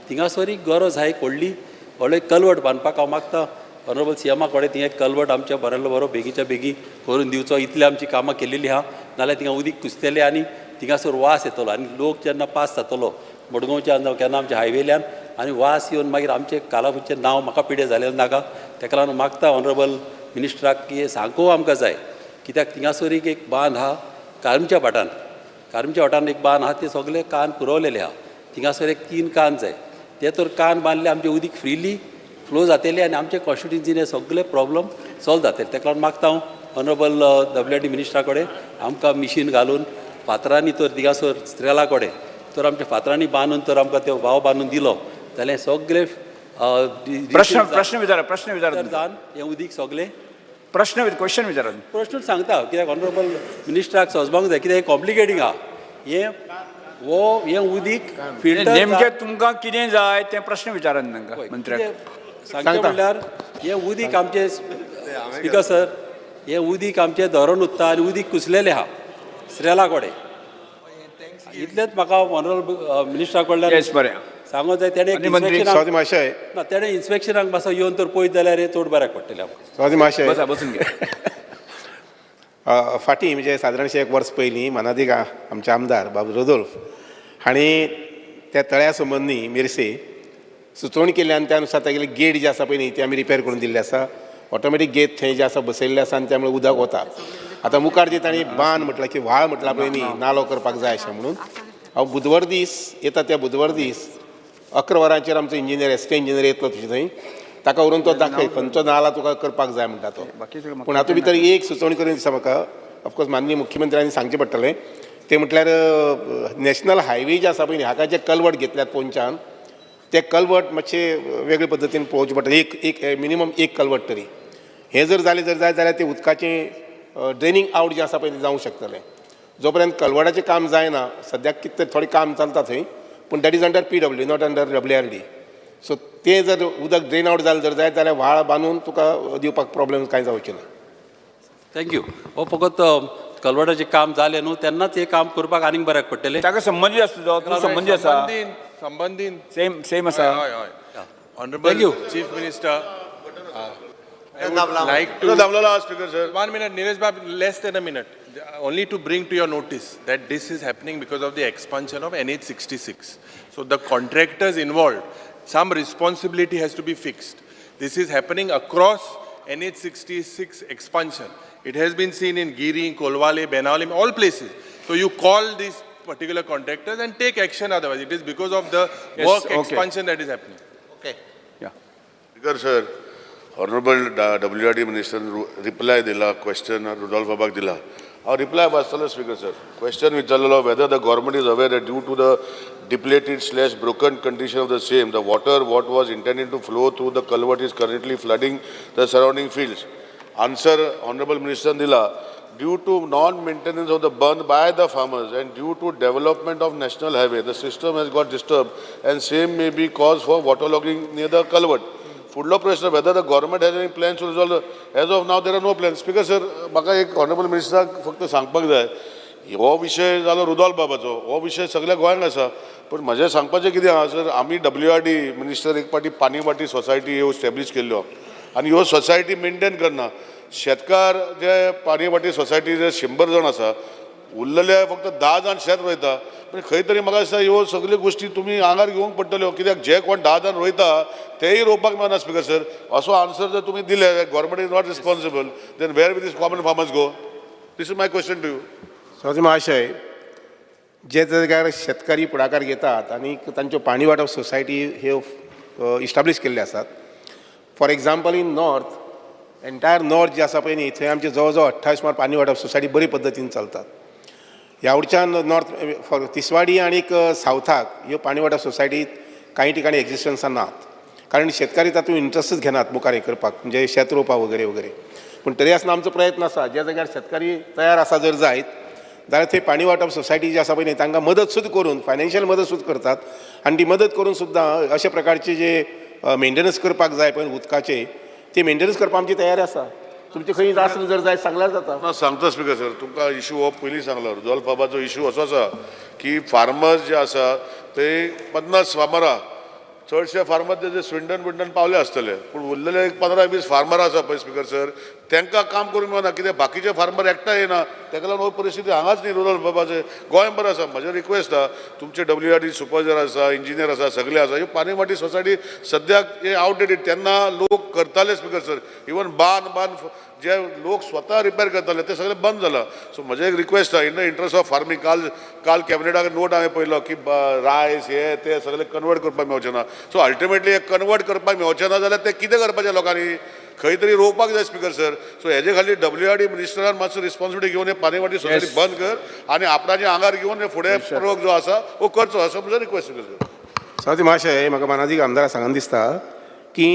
थिंगासर एक गरज आहा एक व्हडली व्हडलो एक कलवट बांदपाक. हांव मागता ऑनरेबल सीएमा कडेन थिंगा एक कलवट आमच्या बऱ्यालो बरो बेगीच्या बेगी करून दिवचो. इतली आमची कामां केलेली आहा, नाल्यार थिंगा उदीक कुसतलें आनी थिंगासर वास येतलो आनी लोक जेन्ना पास जातलो मडगांवच्यान जावं केन्ना आमच्या हायवेल्यान आनी वास येवन मागीर आमचें कालापूरचें नांव म्हाका पिडें जालें नाका. तेका लागून मागता ऑनरेबल मिनिस्टराक की सामको आमकां जाय, कित्याक थिंगासर एक बांद आहा कारमच्या भाटान, कारमच्या भाटान एक बांद आहा, ते सगळे कान पुरवलेले आहा. थिंगासर एक 3 कान जाय, ते तर कान बांदले आमचें उदीक फ्रिली फ्लो जातले आनी आमचे कॉन्स्टिट्युन्सीन सगळे प्रॉब्लम सॉल्व जातले. तेका लागून मागता हांव ऑनरेबल WRD मिनिस्टरा कडेन आमकां मिशीन घालून फातरांनी तर थिंगासर स्त्रेला कडेन तर आमच्या फातरांनी बांदून तर आमकां त्यो वाव बांदून दिलो जाल्यार सगळे प्रश्न प्रश्न विचारा, प्रश्न विचारा, जावन हें उदीक सगळें प्रश्न क्वेश्चन विचारा, प्रश्न सांगता कित्याक ऑनरेबल मिनिस्टराक समजपाक जाय कित्याक हें कॉम्प्लिकेटींग आहा. हें वो हें उदीक फिल्टर नेमकें तुमकां कितें जाय तें प्रश्न विचारात तांकां मंत्र्याक. सांगचें म्हणल्यार हें उदीक आमचें स्पिकर सर हें उदीक आमचें धरण उरता आनी उदीक कुसलेलें आहा स्रेला कडेन. इतलेंच म्हाका ऑनरेबल मिनिस्टरा कडल्यान बरें सांगूंक जाय. तेणें ना तेणें इन्स्पेक्शनाक मातसो येवन तर पळयत जाल्यार हें चड बऱ्याक पडटलें आमकां. बसून घे. फाटीं म्हणजे सादारणशें एक वर्स पयलीं मानादीक आमचे आमदार बाब रोदोल्फ हांणी त्या तळ्या संबंदी मिरसे सुचोवणी केल्ली आनी त्या अनुसार तागेली गेट जी आसा पळय न्ही ती आमी रिपेर करून दिल्ली आसा. ऑटोमॅटीक गेट थंय जे आसा बसयल्लें आसा आनी त्यामुळे उदक वता. आतां मुखार जे तांणी बांद म्हटलां की व्हाळ म्हटलां पळय न्ही नालो करपाक जाय अशें म्हणून हांव बुधवार दीस येता त्या बुधवार दीस 11 वरांचेर आमचो इंजिनियर SK engineer येतलो तुजे थंय, ताका व्हरून तो दाखय खंयचो नाला तुका करपाक जाय म्हणटा तो. पूण हातूंत भितर एक सुचोवणी करून दिसता म्हाका, ऑफकोर्स माननीय मुख्यमंत्र्यांनी सांगचें पडटलें तें म्हटल्यार नॅशनल हायवे जे आसा पळय न्ही हाका जे कलवट घेतल्यात पोंच्यान ते कलवट मातशे वेगळे पद्दतीन पळोवचें पडटलें. एक एक मिनिमम एक कलवट तरी हें जर जालें जर जाय जाल्यार तें उदकाचें ड्रेनींग आवट जें आसा पळय तें जावंक शकतलें. जो पर्यंत कलवटाचें काम जायना सद्याक कितें तरी थोडें काम चलता थंय, पूण that is under PW not under WRD. So तें जर उदक ड्रेन आवट जालें जर जायत जाल्यार व्हाळ बांदून तुका दिवपाक प्रॉब्लम कांय जावचें ना. Thank you. हो फकत कलवटाचें काम जालें न्हू तेन्नाच हें काम करपाक आनीक बऱ्याक पडटलें. ताका संबंदीत आसता तो, तूं संबंदी आसा, संबंदीत सेम सेम आसा. हय हय. Honourable chief minister, I would like to speaker sir. 1 minute, Neeraj Bab, less than a minute. Only to bring to your notice that this is happening because of the expansion of NH66. So the contractors involved, some responsibility has to be fixed. This is happening across NH66 expansion. It has been seen in Giri, Kolwale, Benaulim, all places. So you call these particular contractors and take action otherwise. It is because of the work expansion that is happening. Okay. Yeah. Speaker sir, Honorable WRD Minister reply dila question Rudolph Babak dila. Our reply was Speaker sir. Question विचारलेलो whether the government is aware that due to the depleted / broken condition of the same, the water what was intended to flow through the culvert is currently flooding the surrounding fields. Answer Honorable Minister dila, due to non-maintenance of the bund by the farmers and due to development of national highway, the system has got disturbed and same may be cause for waterlogging near the culvert. फुडलो प्रश्न whether the government has any plans to resolve. As of now there are no plans. Speaker sir, म्हाका एक honourable मिनिस्टराक फक्त सांगपाक जाय, हो विशय जालो रुदोल्फ बाबाचो, हो विशय सगळ्या गोंयांक आसा. पूण म्हजें सांगपाचें कितें आहा सर, आमी WRD minister एक पाटी पानी वाटी सोसायटी ह्यो एस्टेब्लीश केल्ल्यो आनी ह्यो सोसायटी मेनटेन करना. शेतकार जे पानी वाटी सोसायटी जे 100 जाण आसा, उरलेले फक्त 10 जाण शेत रोयता. पूण खंय तरी म्हाका दिसता ह्यो सगल्यो गोश्टी तुमी आंगार घेवंक पडटल्यो, कित्याक जे कोण 10 जाण रोयता तेय रोवपाक मेळना. स्पीकर सर, असो आन्सर जर तुमी दिले government is not responsible, then where will this common farmers go? This is my question to you. सभापती महाशय, जे जाग्यार शेतकारी फुडाकार घेतात आनी तांच्यो पाणी वाटप सोसायटी ह्यो इस्टाब्लीश केल्ल्यो आसात. For example in north, entire north जे आसा पळय न्ही थंय आमचे जवळ जवळ 28 सुमार पाणी वाटप सोसायटी बरी पद्दतीन चलतात. ह्या वटच्यान नॉर्थ फॉर तिसवाडी आनीक सावथाक ह्यो पाणी वाटप सोसायटी कांय ठिकाणी एक्झिस्टन्सान नात, कारण शेतकारी तातूंत इंट्रस्टच घेनात मुखार हें करपाक, म्हणजे शेत रोवपाक वगैरे वगैरे. पूण तरी आसतना आमचो प्रयत्न आसा ज्या जाग्यार शेतकारी तयार आसा जर जायत जाल्यार थंय पाणी वांटप सोसायटी जी आसा पळय न्ही तांकां मदत सुद्दां करून फायनान्शियल मदत सुद्दां करतात आनी ती मदत करून सुद्दां अशा प्रकारचे जे मेंटेनन्स करपाक जाय पळय उदकाचे ते मेंटेनन्स करपाक आमची तयारी आसा. तुमचे खंय आसलें जर जाय सांगल्यार जाता. ना सांगता स्पीकर सर, तुमकां इशू हो पयलीं सांगलो. रुदोल्फ बाबाचो इशू असो आसा की फार्मर्स जे आसा ते 50 फार्मरां, चडशे फार्मर ते स्विंडन बिंडन पावले आसतले, पूण उरलेले एक 15-20 फार्मर आसा पळय स्पीकर सर, तांकां काम करूंक मेळना कित्याक बाकीचे फार्मर एकठांय येना. ताका लागून हो परिस्थिती हांगाच न्ही रुदोल्फ बाबाचे, गोंयभर आसा. म्हजें रिक्वेस्ट आसा, तुमचे WRD supervisor आसा, इंजिनियर आसा, सगळे आसा. ह्यो पाणी वाटी सोसायटी सद्याक हे आवटडेटेड. तेन्ना लोक करताले स्पीकर सर, इवन बांद जे लोक स्वता रिपेर करताले ते सगळे बंद जाला. सो म्हजें एक रिक्वेस्ट आसा in the interest of farming. काल कॅबिनेटाक नोट हांवें पळयलो की रायस हे ते सगळे कन्वर्ट करपाक मेळचें ना. सो अल्टिमेटली हे कन्वर्ट करपाक मेळचें ना जाल्यार ते कितें करपाचें लोकांनी, खंय तरी रोवपाक जाय स्पीकर सर. सो हेजे खातीर WRD मिनिस्टरान मातसो रिस्पॉन्सिबिलिटी घेवन हे पाणी वाटी सोसायटी बंद कर आनी आपणाच्या आंगार घेवन हे फुडें प्रयोग जो आसा हो करचो, असो म्हजो रिक्वेस्ट स्पीकर सर. सभापती महाशय, म्हाका मानादीक आमदारा सांगन दिसता की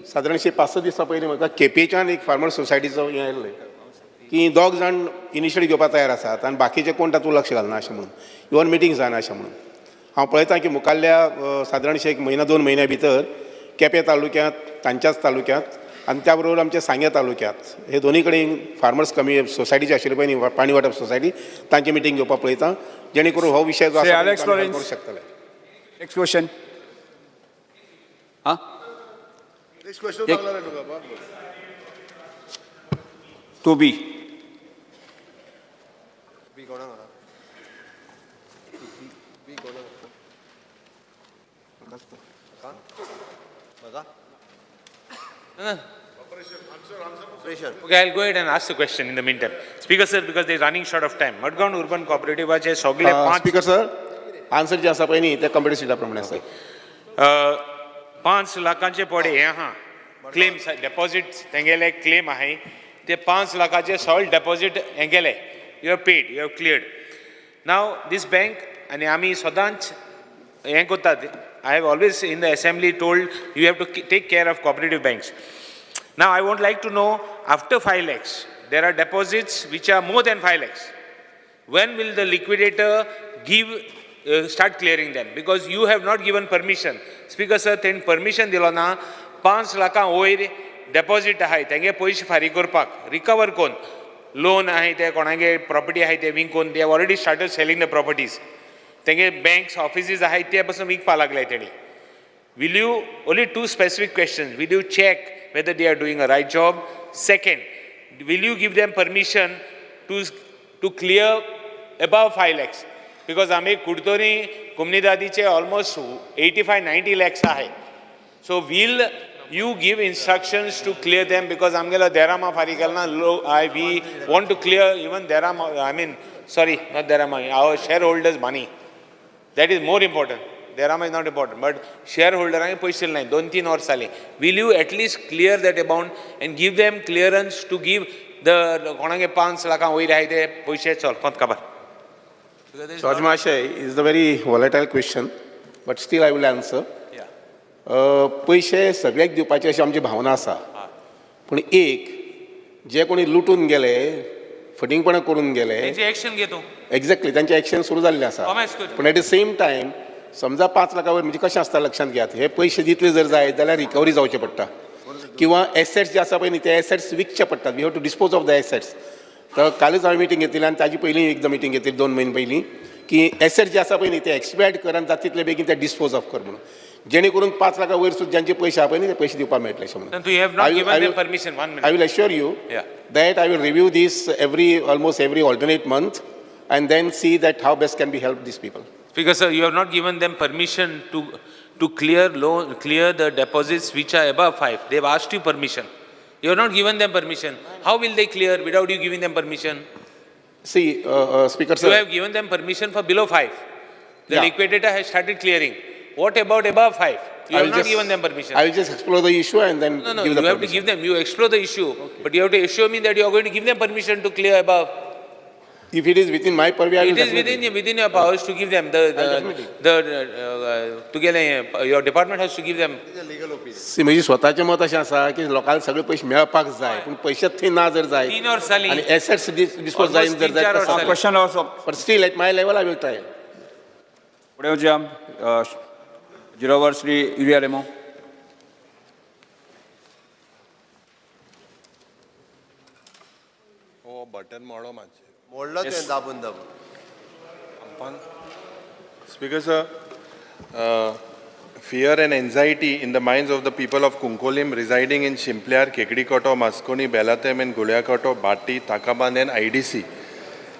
सादारणशे 5-6 दिसां पयलीं म्हाका केपेच्यान एक फार्मर सोसायटीचो हें आयिल्लें की 2 जाण इनिशिएट घेवपाक तयार आसात आनी बाकीचे कोण तातूंत लक्ष घालना अशें म्हणून, इवन मिटींग जायना अशें म्हणून. हांव पळयतां की मुखाल्ल्या सादारणशे 1 म्हयनो 2 म्हयन्या भितर केपें तालुक्यांत, तांच्याच तालुक्यांत आनी त्या बरोबर आमच्या सांग्या तालुक्यांत हे दोनी कडेन फार्मर्स कमी सोसायटीचे आशिल्ले पळय न्ही पाणी वांटप सोसायटी, तांची मिटींग घेवपाक पळयता जेणे करून हो विशय जो आसा करूंक शकतले. Next question. हां, Next question. 2B. Okay, I'll go ahead and ask the question in the meantime. Speaker sir, because they're running short of time. Madgaon Urban Cooperative चे सगळे 5 स्पीकर सर, आन्सर जे आसा पळय न्ही ते कम्प्युटर सिटा प्रमाणे आसा. 5 लाखांचे पडे हे आहा क्लेम डेपॉझिट तेंगेले क्लेम आहाय ते 5 लाखाचे सॉल्ड डेपॉझिट हे गेले. You have paid, you have cleared. Now this bank आनी आमी सदांच हें करतात. I have always in the assembly told you have to take care of cooperative banks. Now I would like to know, after 5 lakhs, there are deposits which are more than 5 lakhs. When will the liquidator give, start clearing them? Because you have not given permission. Speaker sir, then permission दिलो ना, 5 लाखां वयर deposit आहाय, तेंगे पयशे फारीक करपाक, recover कोन, loan आहाय ते कोणागे property आहाय ते विकून, they have already started selling the properties. तेंगे banks, offices आहाय ते पासून विकपा लागले तेणी. Will you, only 2 specific questions, will you check whether they are doing a right job? Second, will you give them permission to clear above 5 lakhs? Because आमी Curtorim कुमनिदादीचे almost 85-90 lakhs आहाय. So will you give instructions to clear them? Because आमगेलो देरामा फारीक केला ना, we want to clear even देरामा, I mean, sorry, not देरामा, our shareholders money. That is more important. Derama is not important, but shareholder पयशे दिले नाय, 2-3 वर्स जाली. Will you at least clear that amount and give them clearance to give the कोणागे 5 लाखां वयर आहाय ते पयशे? चल कोत खबर. George Mashay is a very volatile question, but still I will answer. पयशे सगळ्याक दिवपाची अशी आमची भावना आसा, पूण एक जे कोणी लुटून गेले, फटींगपणां करून गेले, तेंचे एक्शन घेतो. एक्झॅक्टली, तांचे एक्शन सुरू जाल्लें आसा. पूण एट the same time समजा 5 लाखां वयर म्हणजे कशें आसता लक्षांत घेयात, हे पयशे दितले जर जाय जाल्यार रिकवरी जावचें पडटा किंवा एसेट्स जे आसा पळय न्ही ते एसेट्स विकचे पडटात. We have to dispose of the assets. तर कालूच हांवें मिटींग घेतली आनी ताजी पयलीं एकदां मिटींग घेतली 2 म्हयने पयलीं की एसेट्स जे आसा पळय न्ही ते एक्सपायर्ड कर आनी जाता तितले बेगीन ते डिस्पोज ऑफ कर म्हणून, जेणे करून 5 लाखां वयर सुद्दां ज्यांचे पयशे आहा पळय न्ही ते पयशे दिवपाक मेळटले अशें म्हणून. I will assure you that I will review this almost every alternate month and then see that how best can be help these people. Speaker sir, you have not given them permission to clear loan, clear the deposits which are above 5. They have asked you permission. You have not given them permission. How will they clear without you giving them permission? See, Speaker sir, you have given them permission for below 5. The liquidator has started clearing. What about above 5? You have not given them permission. I will just explore the issue and then No, give you the have permission. to give them. You explore the issue, okay. But you have to assure me that you are going to give them permission to clear above. If it is within my purview, I will It is within your powers to give them. Your department has to give them. It is a legal opinion. सी म्हजी स्वताचें मत अशें आसा की लोकांक सगळे पयशे मेळपाक जाय, पूण पयशेच थंय ना जर जाय 3 वर्स जालीं. आनी एसेट्स डिस्पोज जायन Almost जर तीन जाय चार वर्सां जालीं. Question also. But still at my level I will try. फुडें वचया, zero our, Shri Yuri Alemao. हो बटन मोडो मातशें. मोडलो तुवें दाबून दाबून. Speaker sir, fear and anxiety in the minds of the people of Cuncolim residing in Shimpelyar, Kekdikoto, Maskoni, Belatem and Gulyakato, Bhati, Takaban and IDC,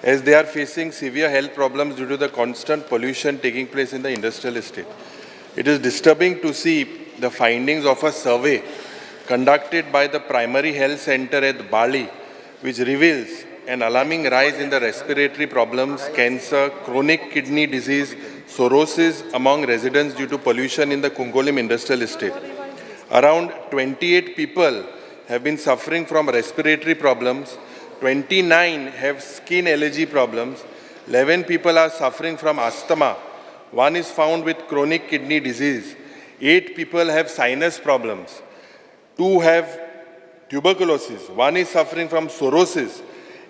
as they are facing severe health problems due to the constant pollution taking place in the industrial estate. It is disturbing to see the findings of a survey conducted by the primary health center at Bali, which reveals an alarming rise in the respiratory problems, cancer, chronic kidney disease, cirrhosis among residents due to pollution in the Cuncolim industrial estate. Around 28 people have been suffering from respiratory problems, 29 have skin allergy problems, 11 people are suffering from asthma, one is found with chronic kidney disease, 8 people have sinus problems, 2 have tuberculosis, one is suffering from cirrhosis,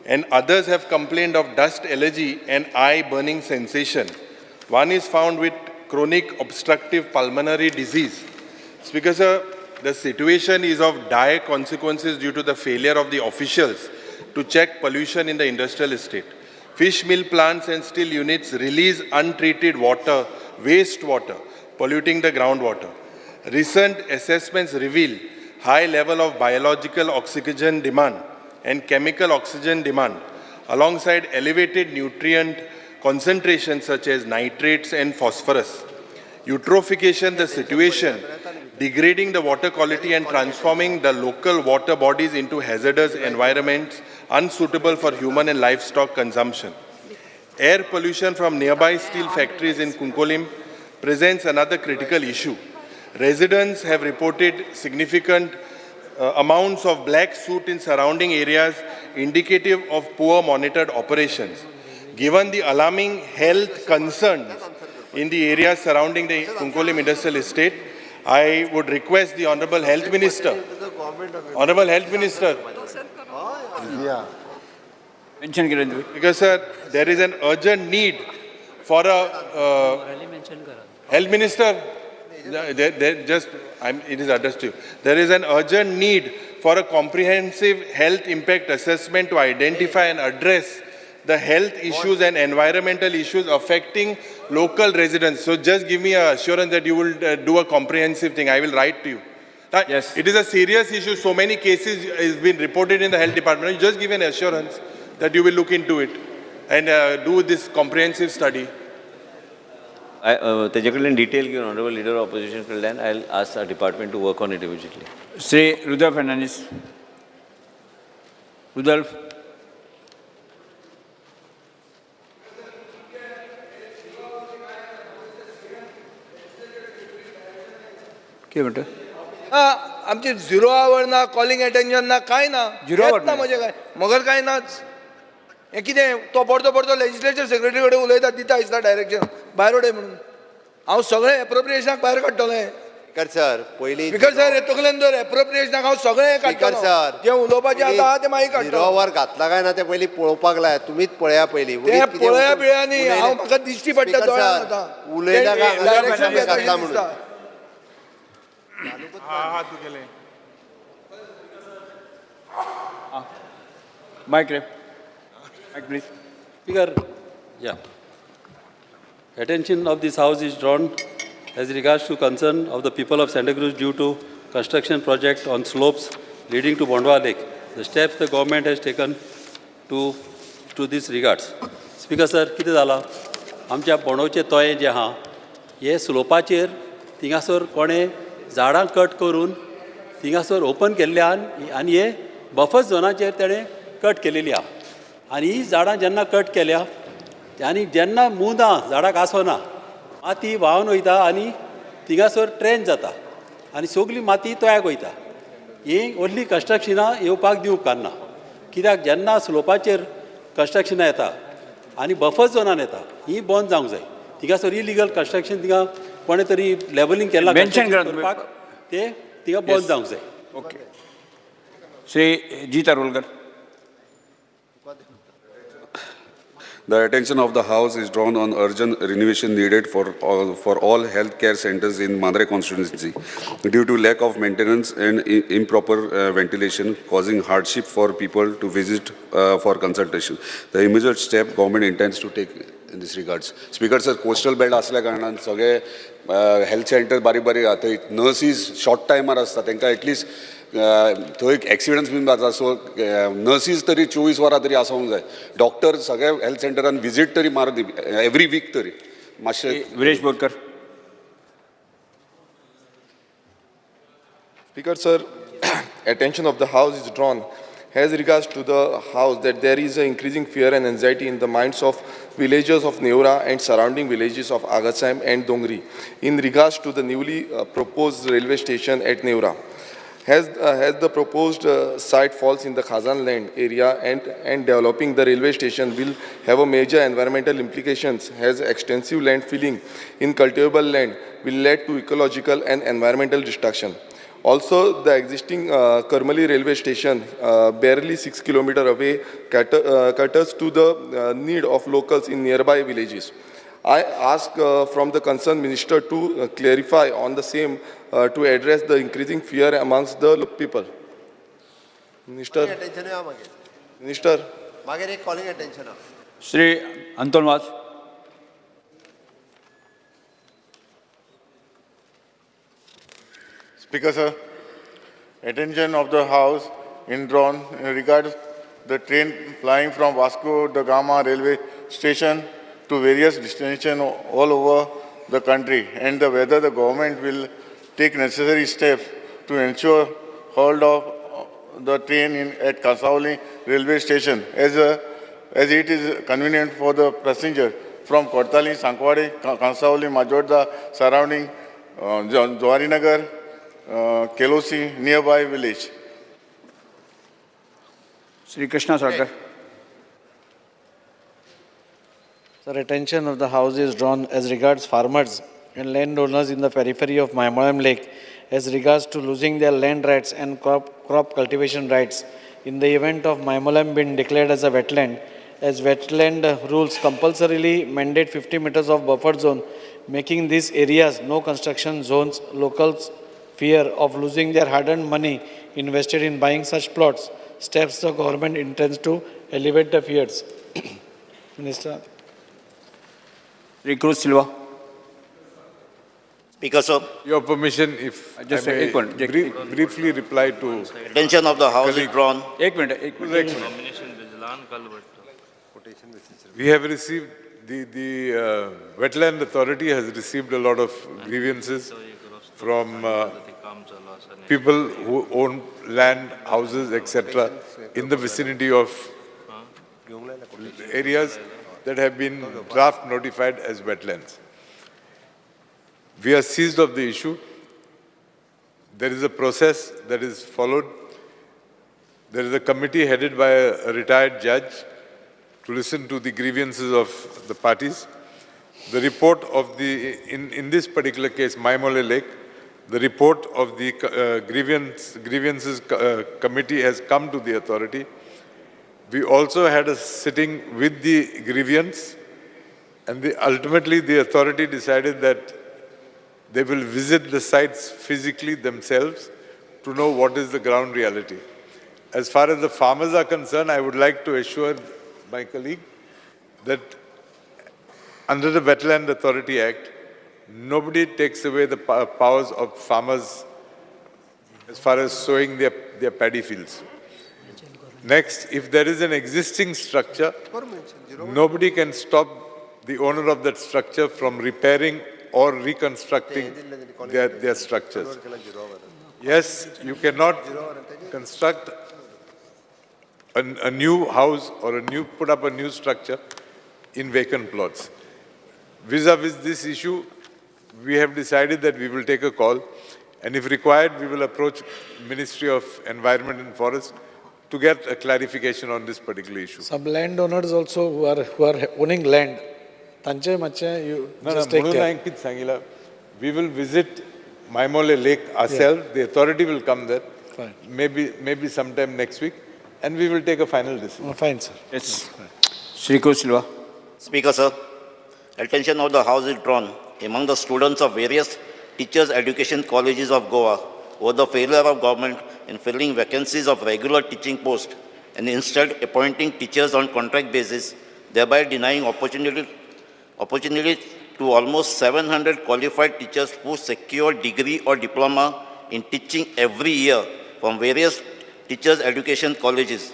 and others have complained of dust allergy and eye burning sensation. One is found with chronic obstructive pulmonary disease. Speaker sir, the situation is of dire consequences due to the failure of the officials to check pollution in the industrial estate. Fish mill plants and steel units release untreated water, wastewater, polluting the groundwater. Recent assessments reveal high level of biological oxygen demand and chemical oxygen demand, alongside elevated nutrient concentrations such as nitrates and phosphorus. Eutrophication the situation, degrading the water quality and transforming the local water bodies into hazardous environments unsuitable for human and livestock consumption. Air pollution from nearby steel factories in Cuncolim presents another critical issue. Residents have reported significant amounts of black soot in surrounding areas, indicative of poor monitored operations. Given the alarming health concerns in the areas surrounding the Cuncolim Industrial Estate, I would request the Honorable Health Minister, Honorable Health Minister, mention केलें तुवें. Because sir, there is an urgent need for a health minister. There just, it is addressed to you. There is an urgent need for a comprehensive health impact assessment to identify and address the health issues and environmental issues affecting local residents. So just give me a assurance that you will do a comprehensive thing. I will write to you. Yes. It is a serious issue. So many cases has been reported in the health department. You just give an assurance that you will look into it and do this comprehensive study. तेजे कडल्यान detail घेवन honourable leader opposition कडल्यान I ask our department to work on it immediately. Shri Rudolf Fernandes. Rudolf. कितें म्हणटा? आमचे zero our ना, calling attention ना, काय ना. Zero hour हेच ना. ना. म्हणजे काय मगर काय नाच. हें कितें, तो परतो परतो लेजिस्लेचर सेक्रेटरी कडेन उलयता, दिता दिसता डायरेक्शन भायर उडय म्हणून. हांव सगळें एप्रोप्रिएशनाक भायर काडटलें. स्पीकर सर, पयलीं स्पीकर सर, हे तकलेन दवर, एप्रोप्रिएशनाक हांव सगळें स्पीकर काडटलो. सर, जें उलोवपाचें आतां आहा तें मागीर झिरो काडटलो. Our घातला काय ना तें पयलीं पळोवपाक लाय. तुमीच पळया पयलीं. तें पळया बिळया न्ही, हांव म्हाका दिश्टी पडटा दोळ्यान आतां. उलयता काय डायरेक्शन घातला घेता म्हणून. दिसता. हा हा, तू केलें. मायक रे, mic please. Speaker, yeah. Attention of this house is drawn as regards to concern of the people of Santa Cruz due to construction project on slopes leading to Bondva Lake. The steps the government has taken to this regards. Speaker sir, कितें जाला, आमच्या बोंडोचे तोये जे आहा हे स्लोपाचेर थिंगासर कोणें झाडां cut करून थिंगासर open केल्ल्यान आनी हे बफर झोनाचेर तेणें कट केलेली आहा. आनी ही झाडां जेन्ना कट केल्या आनी जेन्ना मुदां झाडाक आसना, माती व्हांवन वयता आनी थिंगासर ट्रेन जाता आनी सगली माती तोयाक वयता. ही व्हडली कन्स्ट्रक्शनां येवपाक दिवंक उपकारना, कित्याक जेन्ना स्लोपाचेर कन्स्ट्रक्शनां येता आनी बफर झोनान येता, ही बंद जावंक जाय. थिंगासर इलिगल कन्स्ट्रक्शन, थिंगा कोणें तरी लेवलिंग केलां Mention construction करात तुमी. करपाक ते. तिका बंद जावंक जाय. Okay. Shri Jeet Arolkar. The attention of the House is drawn on urgent renovation needed for all health care centers in Mandrem constituency due to lack of maintenance and improper ventilation, causing hardship for people to visit for consultation. The immediate step government intends to take in this regards. Speaker sir, coastal belt असल्या कारणान सगळे health centre बारीक बारीक आहा, थंय nurses short टायमार आसता, तांकां एटलिस्ट थंय एक्सिडंट्स बीन जाता, सो नर्सीस तरी 24 वरां तरी आसूंक जाय. डॉक्टर सगळे हेल्थ सेंटरान विजीट तरी मार एवरी वीक तरी मातशें. Viresh Borkar. Speaker sir, attention of the House is drawn as regards to the House that there is an increasing fear and anxiety in the minds of villagers of Neora and surrounding villages of Agassaim and Dongri in regards to the newly proposed railway station at Neora. Has the proposed site falls in the Khazan land area and developing the railway station will have a major environmental implications, as extensive land filling in cultivable land will lead to ecological and environmental destruction. Also, the existing Karmali railway station, barely 6 kilometers away, caters to the need of locals in nearby villages. I ask from the concerned minister to clarify on the same to address the increasing fear amongst the people. Minister. Minister. Calling attention. Shri Anton Vaz. Speaker sir, attention of the House in drawn in regards the train flying from Vasco da Gama railway station to various destinations all over the country, and the whether the government will take necessary steps to ensure hold of the train at Cansaulim railway station as it is convenient for the passenger from Cortalim, Sankwadi, Cansaulim, Majorda, surrounding Joharinagar, Kelosi, nearby village. Shri Krishna Sarkar. Sir, attention of the House is drawn as regards farmers and landowners in the periphery of Maimollem Lake as regards to losing their land rights and crop cultivation rights in the event of Maimollem being declared as a wetland, as wetland rules compulsorily mandate 50 meters of buffer zone, making these areas no construction zones. Locals fear of losing their hard-earned money invested in buying such plots. Steps the government intends to elevate the fears. Minister. Shri Cruz Silva. Speaker sir. Your permission, if just I may briefly reply to... Attention of the House is drawn. Ek minute, ek minute. We have received, the Wetland Authority has received a lot of grievances from people who own land, houses, etc. in the vicinity of areas that have been draft notified as wetlands. We are seized of the issue. There is a process that is followed. There is a committee headed by a retired judge to listen to the grievances of the parties. The report of the, in this particular case, Maimollem Lake, the report of the grievances committee has come to the authority. We also had a sitting with the grievance, and ultimately the authority decided that they will visit the sites physically themselves to know what is the ground reality. As far as the farmers are concerned, I would like to assure my colleague that under the Wetland Authority Act, nobody takes away the powers of farmers as far as sowing their paddy fields. Next, if there is an existing structure, nobody can stop the owner of that structure from repairing or reconstructing their structures. Yes, you cannot construct a new house or put up a new structure in vacant plots. Vis-a-vis this issue, we have decided that we will take a call, and if required, we will approach Ministry of Environment and Forest to get a clarification on this particular issue. Some landowners also who are owning land, tanche mache you just take care. We will visit Maimollem Lake ourselves. The authority will come there. Fine. Maybe sometime next week, and we will take a final decision. Fine, sir. Yes. Shri Cruz Silva. Speaker, sir, attention of the House is drawn among the students of various teachers' education colleges of Goa over the failure of government in filling vacancies of regular teaching posts and instead appointing teachers on contract basis, thereby denying opportunity to almost 700 qualified teachers who secure degree or diploma in teaching every year from various teachers' education colleges.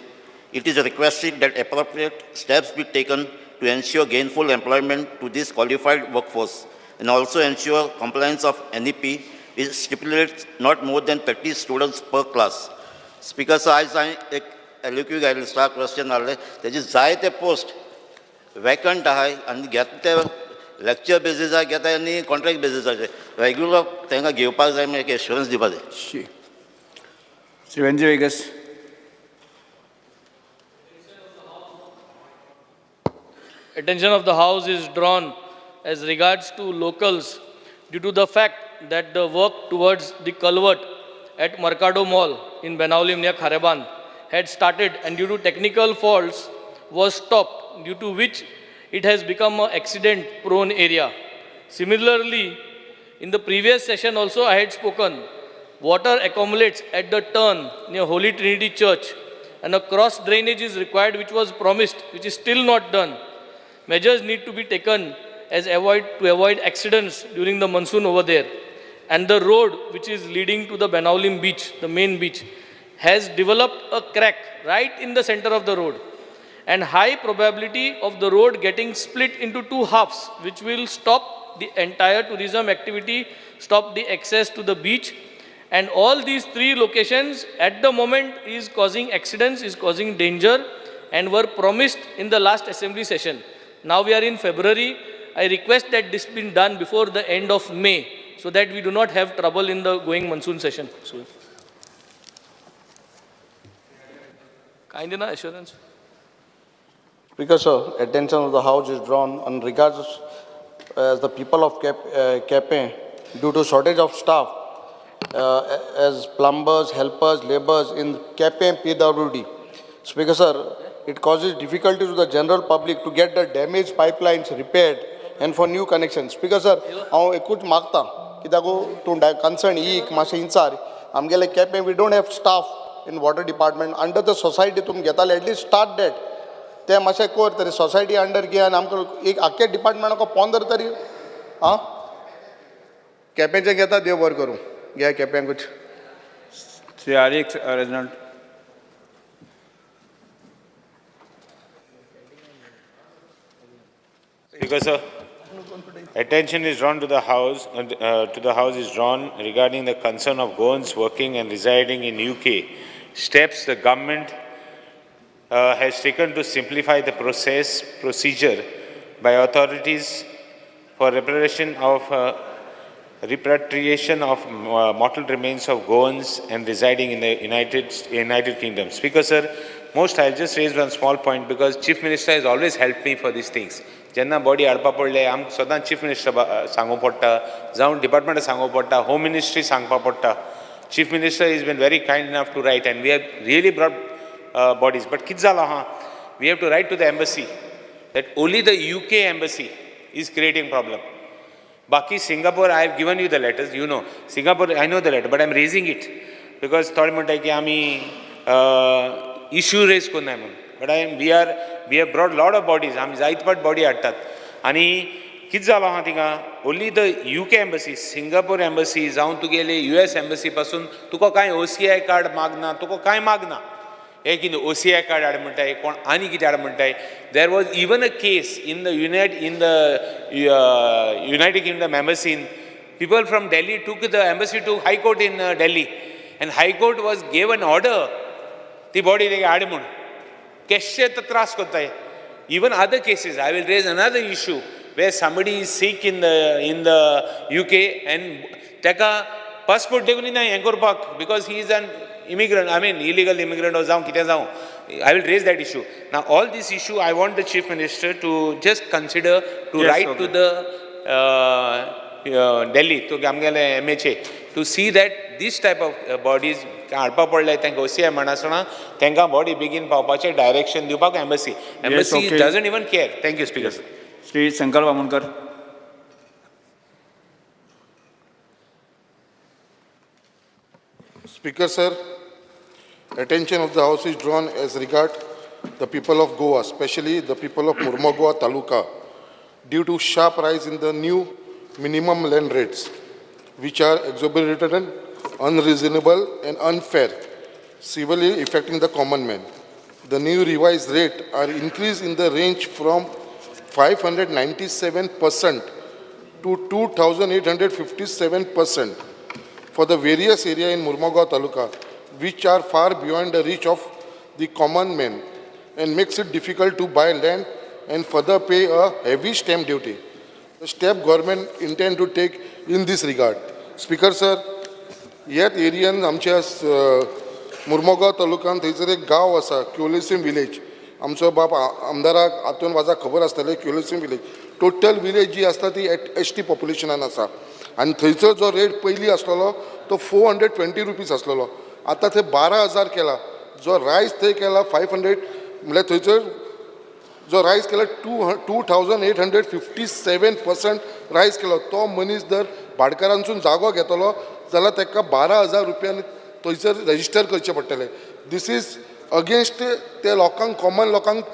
It is requested that appropriate steps be taken to ensure gainful employment to this qualified workforce and also ensure compliance of NEP, which stipulates not more than 30 students per class. Speaker, sir, आयज हांवें एक L Q घायिल्लो आसा, question आहले तेजे जायते post vacant आहाय आनी घेता ते लेक्चर बेजीसार घेता आनी कॉन्ट्रॅक्ट बेजीसाचेर रेग्युलर तांकां घेवपाक जाय म्हणून एक एश्योरन्स दिवपा जाय. Shri Venzy Viegas. Attention of the House is drawn as regards to locals due to the fact that the work towards the culvert at Mercado Mall in Benaulim near Khareband had started and due to technical faults was stopped, due to which it has become an accident prone area. Similarly, in the previous session also I had spoken, water accumulates at the turn near Holy Trinity Church and a cross drainage is required, which was promised, which is still not done. Measures need to be taken as to avoid accidents during the monsoon over there. And the road which is leading to the Benaulim beach, the main beach, has developed a crack right in the center of the road. And high probability of the road getting split into two halves, which will stop the entire tourism activity, stop the access to the beach. And all these three locations at the moment is causing accidents, is causing danger, and were promised in the last assembly session. Now we are in February. I request that this be done before the end of May, so that we do not have trouble in the going monsoon session. So, kind of assurance. Speaker, sir, attention of the House is drawn on regards as the people of Quepem, due to shortage of staff as plumbers, helpers, laborers in Quepem PWD. Speaker, sir, it causes difficulty to the general public to get the damaged pipelines repaired and for new connections. Speaker, sir, हांव एकूच मागता कित्याक तूं concern एक मातशें इंचार आमगेले Quepem we don't have staff in water department under the society तुमी घेताले एटलिस्ट स्टार्ट that ते मातशें कर तरी सोसायटी अंडर घे आनी आमकां एक आख्खे डिपार्टमेंटाक 15 तरी आं केपेंचें घेता देव बरें करूं घे केप्यांकूच. Shri Alex Reginald. Speaker, sir, attention is drawn to the House, is drawn regarding the concern of Goans working and residing in UK. Steps the government has taken to simplify the procedure by authorities for reparation of repatriation of mortal remains of Goans and residing in the United Kingdom. Speaker, sir, most I'll just raise one small point because Chief Minister has always helped me for these things. जेन्ना body हाडपा पडले आमकां सदांच chief minister सांगूं पडटा, जावं डिपार्टमेंटा सांगूं पडटा, होम मिनिस्ट्री सांगपा पडटा. Chief Minister is been very kind enough to write and we have really brought bodies. But कितें जालां आहा, we have to write to the embassy that only the UK embassy is creating problem. Baki Singapore, I have given you the letters, you know. Singapore, I know the letter, but I am raising it because थोडे म्हणटा की आमी issue rays करनाय म्हणून. But we have brought lot of bodies, आमी जायते फावट body हाडटात. आनी कितें जालां आहा थिंगा, only the UK embassy, Singapore embassy जावं तुगेले US embassy पासून तुका कांय OCI card मागना, तुका कांय मागना. हे कितें OCI card हाड म्हणटाय, कोण आनी कितें हाड म्हणटाय. There was even a case in the United Kingdom embassy. People from Delhi took the embassy to High Court in Delhi, and High Court was gave an order ती बॉडी तेगे हाड म्हूण. केशे तर त्रास करताय. Even other cases, I will raise another issue where somebody is sick in the UK and ताका passport देखून ना हें करपाक because he is an immigrant, I mean illegal immigrant or जावं कितें जावं. I will raise that issue. Now all this issue I want the Chief Minister to just consider to write to the Delhi, to आमगेले MHA, to see that this type of bodies हाडपा पडले तांकां OCI म्हणनासतना तांकां body बेगीन पावपाचें direction दिवपाक embassy embassy doesn't even care. Thank you speaker sir. Shri Shankar Vamonkar. Speaker sir, attention of the House is drawn as regard the people of Goa, especially the people of Mormugao Taluka, due to sharp rise in the new minimum land rates, which are exorbitant, unreasonable and unfair, severely affecting the common man. The new revised rate are increased in the range from 597% to 2,857% for the various area in Mormugao Taluka, which are far beyond the reach of the common man and makes it difficult to buy land and further pay a heavy stamp duty. The step government intend to take in this regard. Speaker sir, ह्याच एरियान आमच्या मुर्मोगांव तालुक्यान थंयसर एक गांव आसा, क्युलिसीम village. आमचो बाब आमदाराक आतून वाजाक खबर आसतलें. क्युलिसीम विलेज, टोटल विलेज जी आसता ती एस टी पॉप्युलेशनान आसा आनी थंयसर जो रेट पयलीं आसलेलो तो 420 रुपीज आसलेलो, आतां थंय 12,000 केला. जो रायज थंय केला 500, म्हणल्यार थंयसर जो रायज केला 2,857% rise केलो. तो मनीस जर भाटकारांसून जागो घेतलो जाल्यार ताका 12,000 रुपयान थंयसर रजिस्टर करचें पडटलें. This is against ते लोकांक, कॉमन लोकांक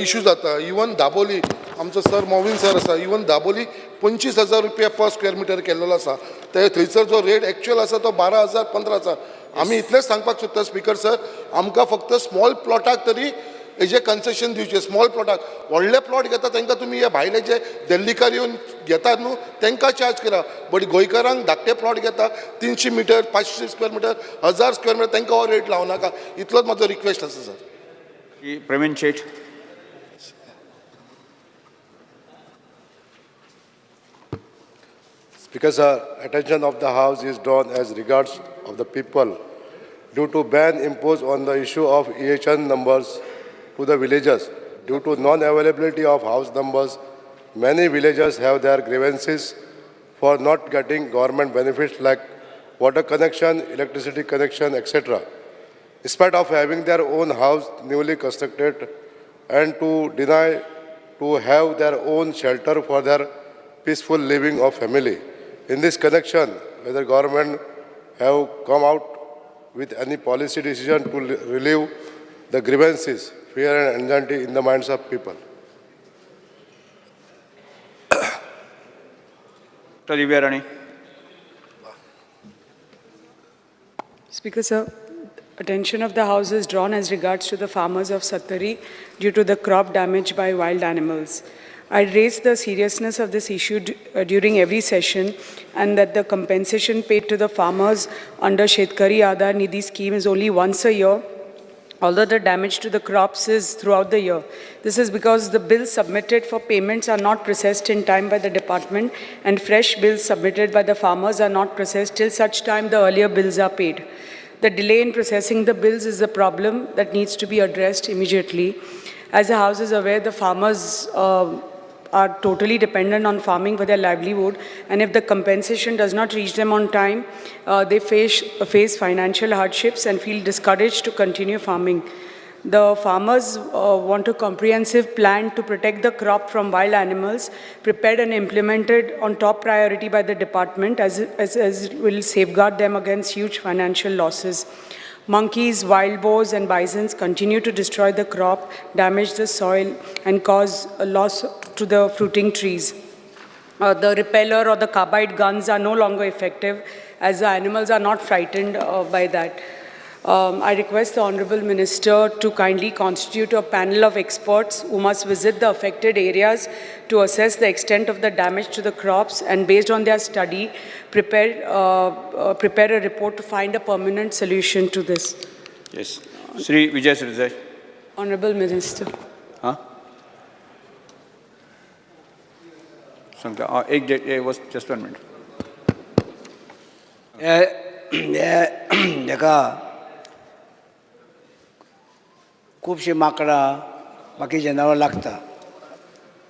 इशू जाता. इवन दाबोली, आमचो सर मोविन सर आसा, इवन दाबोली 25,000 रुपया पर स्क्वेअर मिटर केल्लो आसा. ते थंयसर जो रेट एक्चुअल आसा तो 12,000, 15,000. आमी इतलेंच सांगपाक सोदता स्पिकर सर, आमकां फक्त स्मॉल प्लॉटाक तरी हेजे कन्सेशन दिवचें. स्मॉल प्लॉटाक, व्हडले प्लॉट घेता तांकां तुमी हे भायले जे दिल्लीकार येवन घेतात न्हू तांकां चार्ज करा, बट गोंयकारांक धाकटे प्लॉट घेता 300 metre, 500 square metre, 1000 square metre, तांकां हो रेट लावं नाका. इतलोच म्हाजो रिक्वेस्ट आसा sir. Shri Praveen Sheth. Speaker sir, attention of the House is drawn as regards of the people due to ban imposed on the issue of EHN numbers to the villagers. Due to non-availability of house numbers, many villagers have their grievances for not getting government benefits like water connection, electricity connection, etc. In spite of having their own house newly constructed and to deny to have their own shelter for their peaceful living of family. In this connection, whether government have come out with any policy decision to relieve the grievances, fear and anxiety in the minds of people. Dr. Divya Rane. Speaker sir, attention of the House is drawn as regards to the farmers of Sattari due to the crop damage by wild animals. I raised the seriousness of this issue during every session and that the compensation paid to the farmers under Shetkari Aadhar Nidhi scheme is only once a year, although the damage to the crops is throughout the year. This is because the bills submitted for payments are not processed in time by the department and fresh bills submitted by the farmers are not processed till such time the earlier bills are paid. The delay in processing the bills is a problem that needs to be addressed immediately. As the House is aware, the farmers are totally dependent on farming for their livelihood, and if the compensation does not reach them on time, they face financial hardships and feel discouraged to continue farming. The farmers want a comprehensive plan to protect the crop from wild animals, prepared and implemented on top priority by the department, as it will safeguard them against huge financial losses. Monkeys, wild boars, and bisons continue to destroy the crop, damage the soil, and cause a loss to the fruiting trees. The repeller or the carbide guns are no longer effective, as the animals are not frightened by that. I request the Honorable Minister to kindly constitute a panel of experts who must visit the affected areas to assess the extent of the damage to the crops and, based on their study, prepare a report to find a permanent solution to this. Yes. Shri Vijay Sardesai. Honorable Minister. हां, सांगता एक just one minute. हेका खुबशीं माकडां, बाकी जनावरां लागता,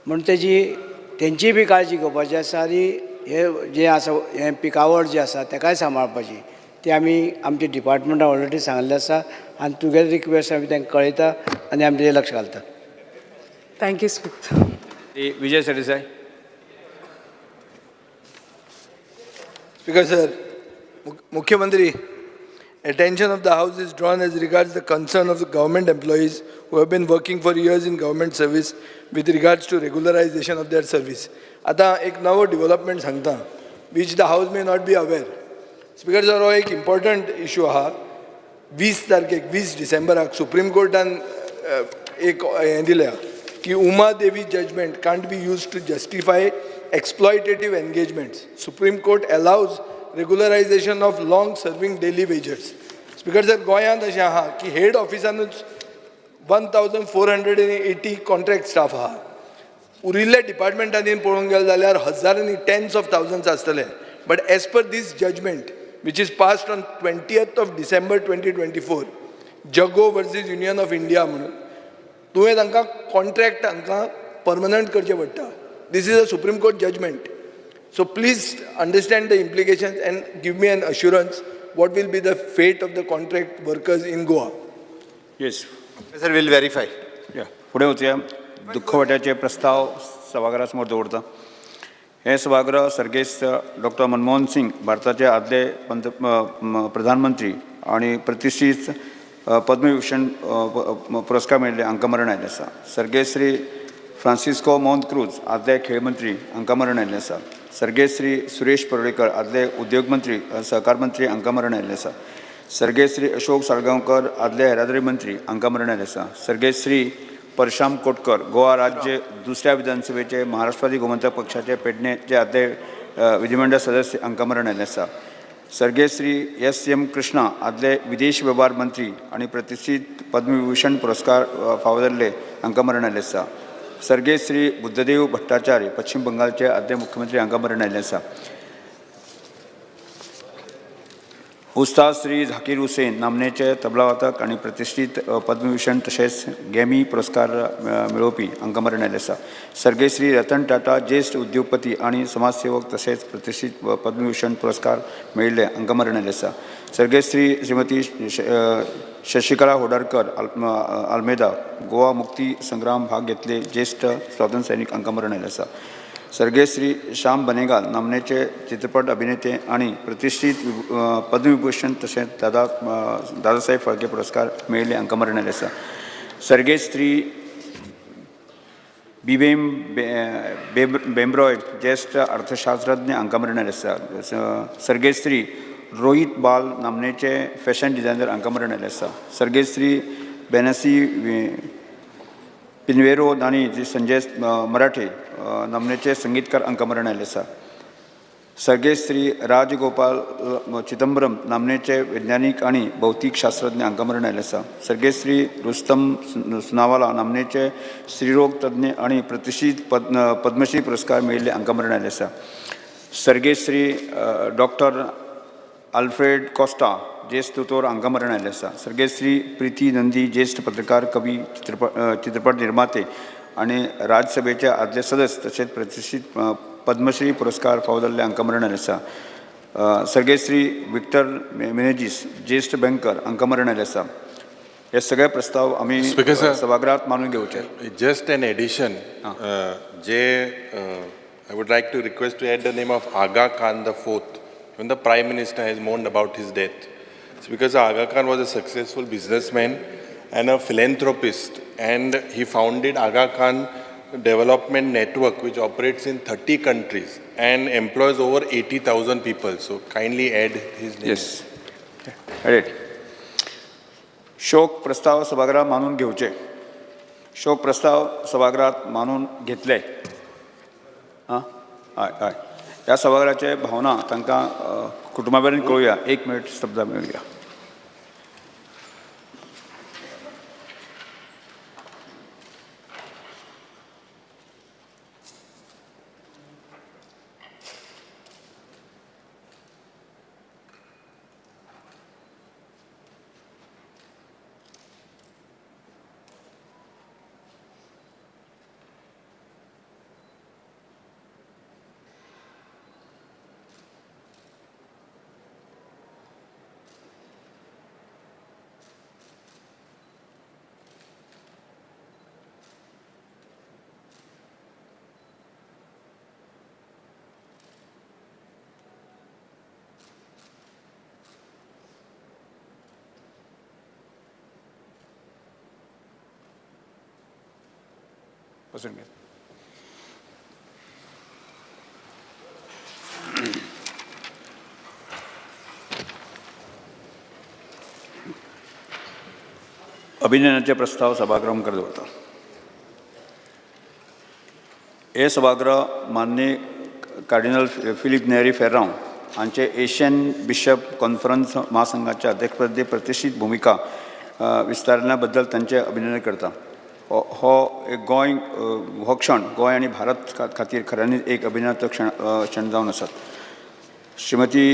म्हूण तेजी तेंची बी काळजी घेवपाची आसा आनी हे जें आसा हें पिकावळ जी आसा तेकाय सांबाळपाची ती आमी आमच्या डिपार्टमेंटान ऑलरेडी सांगिल्लें आसा आनी तुगेले रिक्वेस्ट आमी तांकां कळयता आनी आमी तेजेर लक्ष घालता. Thank you speaker. Vijay Sardesai. Speaker sir, मुख्यमंत्री, attention of the House is drawn as regards the concern of the government employees who have been working for years in government service with regards to regularization of their service. आतां एक नवो development सांगता which the House may not be aware. Speaker sir, हो एक important issue आहा. 20 तारखेक 20 डिसेंबराक supreme कोर्टान एक हें दिल्या की Uma Devi judgement can't be use to justify exploitative engagements. Supreme Court allows regularization of long serving daily wagers. Speaker sir, गोंयांत अशें आहा की हेड ऑफिसानूच 1480 कॉन्ट्रॅक्ट स्टाफ आहा. उरिल्ल्या डिपार्टमेंटांनी पळोवंक गेले जाल्यार हजारांनी टेन्स ऑफ थावजंड्स आसतले. But as per this judgment which is passed on 20th of December 2024, Jaggo versus Union of India म्हणून तुवें तांकां कॉन्ट्रॅक्ट तांकां परमनंट करचें पडटा. This is a Supreme Court judgment. So please understand the implications and give me an assurance what will be the fate of the contract workers in Goa. Yes. Sir, we'll verify. Yeah. फुडें वचुया. दुख्खवाट्याचे प्रस्ताव सभाघरा समोर दवरता. हे सभागृह सर्गेस्त doctor Manmohan Singh भारताचे आदले प्रधानमंत्री आनी प्रतिश्ठीत पद्मविभूषण पुरस्कार मेळिल्ले हांकां मरण आयिल्लें आसा. सर्गेस्त श्री फ्रांसिस्को मोंत क्रूज आदले खेळ मंत्री हांकां मरण आयिल्लें आसा. सर्गेस्त श्री सुरेश परुळेकर आदले उद्योग मंत्री सहकार मंत्री हांकां मरण आयिल्लें आसा. सर्गेस्त श्री अशोक साळगांवकर आदले येरादारी मंत्री हांकां मरण आयिल्लें आसा. सर्गेस्त श्री परशाम कोटकर गोवा राज्य दुसऱ्या विधानसभेचे महाराष्ट्रवादी गोमंतक पक्षाचे पेडणेचे आदले विधिमंडळ सदस्य हांकां मरण आयिल्लें आसा. सर्गेस्त श्री एस.एम. कृष्णा आदले विदेश वेव्हार मंत्री आनी प्रतिश्ठीत पद्मविभूषण पुरस्कार फावो जाल्ले हांकां मरण आयिल्लें आसा. सर्गेस्त श्री बुद्धदेव भट्टाचार्य पश्चिम बंगालचे आदले मुख्यमंत्री हांकां मरण आयिल्लें आसा. उस्ताद श्री झाकीर हुसेन नामनेचे तबलावादक आनी प्रतिश्ठीत पद्मविभूषण तशेंच गॅमी पुरस्कार मेळोवपी हांकां मरण आयिल्लें आसा. सर्गेस्त श्री रतन टाटा ज्येश्ठ उद्योगपती आनी समाजसेवक तशेंच प्रतिश्ठीत पद्मविभूषण पुरस्कार मेळिल्ले हांकां मरण आयिल्लें आसा. सर्गेस्त श्री श्रीमती शशिकला होडारकर आल्मेदा गोवा मुक्ती संग्राम भाग घेतले ज्येश्ठ स्वातंत्र्य सैनीक हांकां मरण आयिल्लें आसा. सर्गेस्त श्री श्याम बनेगाल नामनेचे चित्रपट अभिनेते आनी प्रतिश्ठीत पद्मविभूषण तशेंच दादासाहेब फाळके पुरस्कार मेळिल्ले हांकां मरण आयिल्लें आसा. सर्गेस्त श्री बिबेम बेंब्रॉय ज्येश्ठ अर्थशास्त्रज्ञ हांकां मरण आयिल्लें आसा. सर्गेस्त श्री रोहित बाल नामनेचे फॅशन डिझायनर हांकां मरण आयिल्लें आसा. सर्गेस्त श्री बेनसी पिनवेरो आनी संजय मराठे नामनेचे संगीतकार हांकां मरण आयिल्लें आसा. सर्गेस्त श्री राजगोपाल चिदंबरम नामनेचे वैज्ञानीक आनी भौतीक शास्त्रज्ञ हांकां मरण आयिल्लें आसा. सर्गेस्त श्री रुस्तम सुनावाला नामनेचे स्त्रीरोग तज्ञ आनी प्रतिश्ठीत पद्मश्री पुरस्कार मेळिल्ले हांकां मरण आयिल्लें आसा. सर्गेस्त श्री डॉक्टर आल्फ्रेड कॉस्टा ज्येश्ठ दोतोर हांकां मरण आयिल्लें आसा. सर्गेस्त श्री प्रिती नंदी ज्येश्ठ पत्रकार कवी चित्रपट निर्माते आनी राज्यसभेचे आदले सदस्य तशेंच प्रतिश्ठीत पद्मश्री पुरस्कार फावो जाल्ले हांकां मरण आयिल्लें आसा. सर्गेस्त श्री विक्टर मिनेजीस ज्येश्ठ बँकर हांकां मरण आयिल्लें आसा. हे सगळे प्रस्ताव आमी सभागृहात मानून घेवचे. Just an addition, J I would like to request to add the name of Aga Khan the fourth. Even the Prime Minister has mourned about his death. It's because Aga Khan was a successful businessman and a philanthropist, and he founded Aga Khan Development Network, which operates in 30 countries and employs over 80,000 people. So kindly add his name. Yes. Added. शोक प्रस्ताव सभागृहात मानून घेवचे. शोक प्रस्ताव सभागृहात मानून घेतले. हां, हय हय. ह्या सभागृहाचे भावना तांकां कुटुंबा मेरेन कळोवया. एक मिनट स्तब्ध मेळुया. बसून घेयात. अभिनंदनाचे प्रस्ताव सभागृह मुखार दवरता. हे सभागृह माननीय कार्डिनल फिलीप नेरी फेर्रांव हांचे एशियन बिशप कॉन्फरन्स महासंघाच्या अध्यक्षपदी प्रतिश्ठीत भुमिका विस्तारल्या बद्दल तांचे अभिनंदन करता. हो एक गोंय हो क्षण गोंय आनी भारत खातीर खऱ्यांनीच एक अभिनंदनाचो क्षण जावन आसात. श्रीमती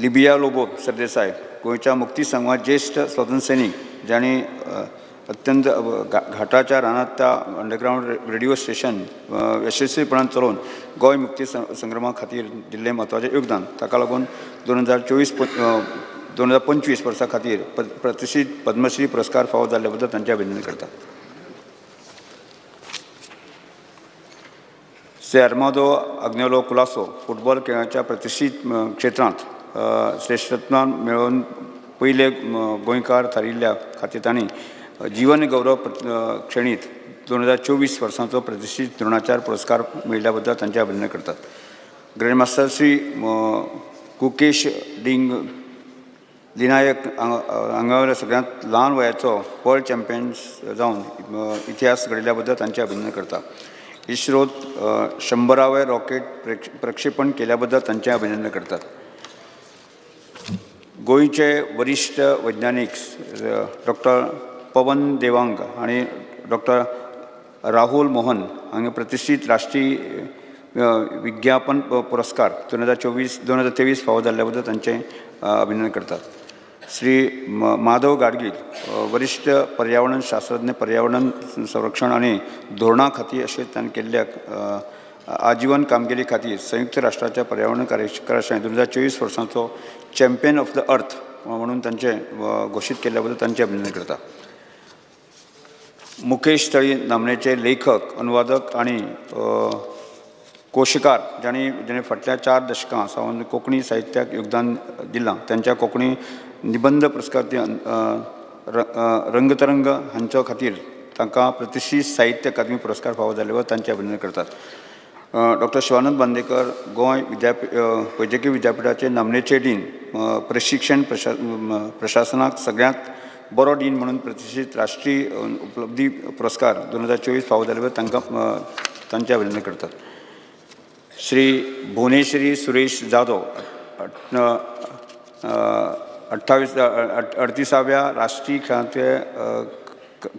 लिबिया लोबो सरदेसाय गोंयच्या मुक्ती संघात ज्येश्ठ स्वतंत्र सैनीक जांणी अत्यंत घाटाच्या रानांत त्या अंडरग्रावंड रेडिओ स्टेशन यशस्वीपणान चलोवन गोंय मुक्ती संग्रामा खातीर दिल्लें म्हत्वाचें योगदान ताका लागून 2024-2025 वर्सा खातीर प्रतिश्ठीत पद्मश्री पुरस्कार फावो जाल्ले बद्दल तांचें अभिनंदन करता. श्री आर्मादो आग्नेलो कुलासो फुटबॉल खेळाच्या प्रतिश्ठीत क्षेत्रांत श्रेश्ठत्वान मेळोवन पयले गोंयकार थारिल्ल्या खातीर तांणी जीवन गौरव श्रेणींत 2024 वर्सांचो प्रतिश्ठीत द्रोणाचार्य पुरस्कार मेळिल्ल्या बद्दल तांचें अभिनंदन करतात. ग्रँडमास्टर श्री कुकेश डिंग लिनायक हांगा सगळ्यांत ल्हान वयाचो वर्ल्ड चॅम्पियन्स जावन इतिहास घडयल्ल्या बद्दल तांचें अभिनंदन करता. इस्रोत 100वे रॉकेट प्रक्षेपण केल्या बद्दल तांचें अभिनंदन करतात. गोंयचे वरिश्ठ वैज्ञानीक डॉक्टर पवन देवांग आनी डॉक्टर राहुल मोहन हांगा प्रतिश्ठीत राष्ट्रीय विज्ञापन पुरस्कार 2024-2023 फावो जाल्ल्या बद्दल तांचें अभिनंदन करतात. श्री माधव गाडगील वरिश्ठ पर्यावरण शास्त्रज्ञ पर्यावरण संरक्षण आनी धोरणा खातीर अशें तांणी केल्ल्या आजीवन कामगिरी खातीर संयुक्त राष्ट्राच्या पर्यावरण कार्यकाळ 2024 वर्सांचो चॅम्पियन ऑफ the earth म्हणून तांचें घोशीत केल्ल्या बद्दल तांचें अभिनंदन करता. मुकेश तळी नामनेचे लेखक अनुवादक आनी कोशकार जांणी फाटल्या 4 दशकां सावन कोंकणी साहित्याक योगदान दिलां तांच्या कोंकणी निबंद पुरस्कार रंगतरंग हांच्या खातीर तांकां प्रतिश्ठीत साहित्य अकादमी पुरस्कार फावो जाल्ले बद्दल तांचें अभिनंदन करतात. डॉक्टर शिवानंद बांदेकर गोंय वैजकी विद्यापिठाचे नामनेचे डीन प्रशिक्षण प्रशासनाक सगळ्यांत बरो डीन म्हणून प्रतिश्ठीत राष्ट्रीय उपलब्धी पुरस्कार 2024 फावो जाल्ले बद्दल तांकां तांचें अभिनंदन करतात. श्री भुवनेश्वरी सुरेश जाधव 38व्या राष्ट्रीय खेळांतले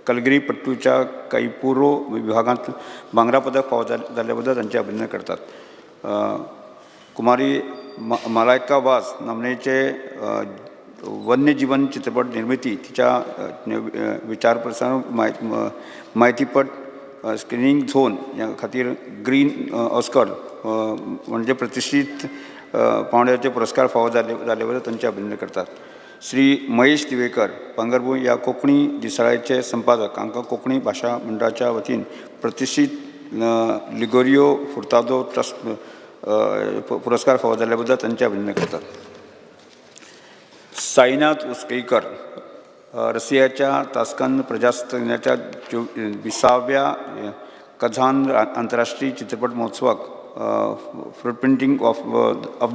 कलगिरी पट्टूच्या कैपुरो विभागांत भांगरा पदक फावो जाल्ले बद्दल तांचें अभिनंदन करतात. कुमारी मलायका वास नामनेचे वन्यजीवन चित्रपट निर्मिती तिच्या विचार प्रसारण म्हायतीपट स्क्रिनींग झोन ह्या खातीर ग्रीन ऑस्कर म्हणजे प्रतिश्ठीत पावंड्याचे पुरस्कार फावो जाल्ले बद्दल तांचें अभिनंदन करतात. श्री महेश दिवेकर भांगरभूंय ह्या कोंकणी दिसाळ्याचे संपादक हांकां कोंकणी भाशा मंडळाच्या वतीन प्रतिश्ठीत लिगोरियो फुर्तादो ट्रस्ट पुरस्कार फावो जाल्ले बद्दल तांचें अभिनंदन करतात. साईनाथ उसकेकर रशियाच्या तास्कन प्रजासत्ताकाच्या 20व्या कझान आंतरराष्ट्रीय चित्रपट महोत्सवाक fruit printing of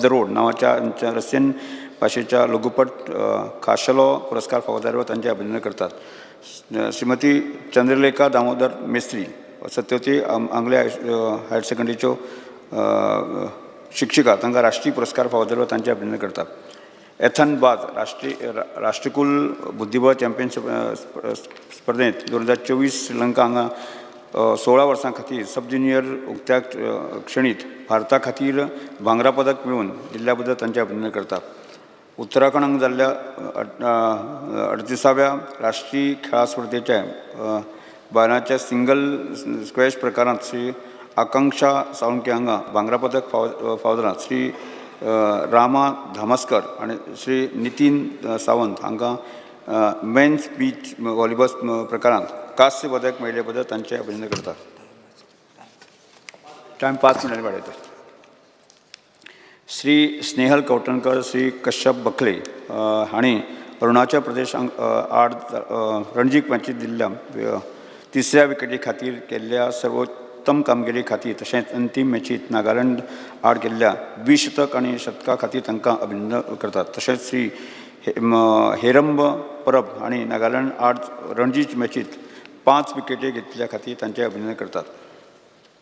the road नांवाच्या रशियन भाशेच्या लघुपट खाशेलो पुरस्कार फावो जाल्लो तांचें अभिनंदन करतात. श्रीमती चंद्रलेखा दामोदर मेस्त्री सत्यवती आंगले हायर सेकंडरीच्यो शिक्षिका तांकां राष्ट्रीय पुरस्कार फावो जाल्लो तांचें अभिनंदन करतात. एथन बाज राष्ट्रकुल बुद्धिबळ चॅम्पियनशीप स्पर्धेंत 2024 श्रीलंका हांगा 16 वर्सां खातीर सब ज्युनियर उक्त्या श्रेणींत भारता खातीर भांगरा पदक मेळोवन दिल्ल्या बद्दल तांचें अभिनंदन करतात. उत्तराखंड हांगा जाल्ल्या 38व्या राष्ट्रीय खेळां स्पर्धेच्या बायलांच्या सिंगल स्क्वॅश प्रकारांत श्री आकांक्षा साळुंके हांगा भांगरा पदक फावो जालां. श्री रामा धामस्कर आनी श्री नितीन सावंत हांकां मेन्स बीच व्हॉलीबॉल प्रकारांत कांस्य पदक मेळिल्ले बद्दल तांचें अभिनंदन करतात. टायम 5 मिनटांनी वाडयता. श्री स्नेहल कवठणकर श्री कश्यप बखले हांणी अरुणाचल प्रदेश आड रणजी मॅचींत दिल्ल्या तिसऱ्या विकेटी खातीर केल्ल्या सर्वोत्तम कामगिरी खातीर तशेंच अंतीम मॅचींत नागालँड आड केल्ल्या द्विशतक आनी शतका खातीर तांकां अभिनंदन करतात. तशेंच श्री हेरंब परब हांणी नागालँड आड रणजी मॅचींत 5 विकेटी घेतिल्ल्या खातीर तांचें अभिनंदन करतात.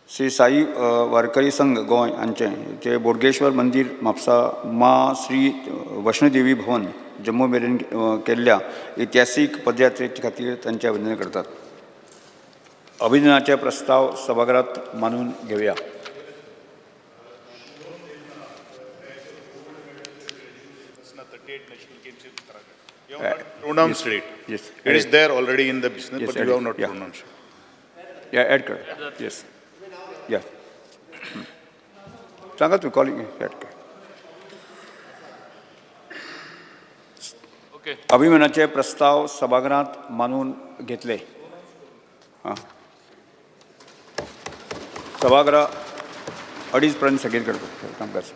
श्री साई वारकरी संघ गोंय हांचें जे बोडगेश्वर मंदीर म्हापसा मा श्री वैष्णोदेवी भवन जम्मू मेरेन केल्ल्या इतिहासीक पदयात्रे खातीर तांचें अभिनंदन करतात. अभिनंदनाचे प्रस्ताव सभाघरात मानून घेवया. Pronounced it. Yes. It is there already in the business, Yes, but add you have it. not Yeah. pronounced it. Yeah, add कर. Yes. Yeah. सांगा तूं कॉलिंग ॲड कर. ओके. अभिमानाचे प्रस्ताव सभाघरात मानून घेतले. हां, सभागृह 2:30 पर्यंत स्थगीत करतो कामकाज.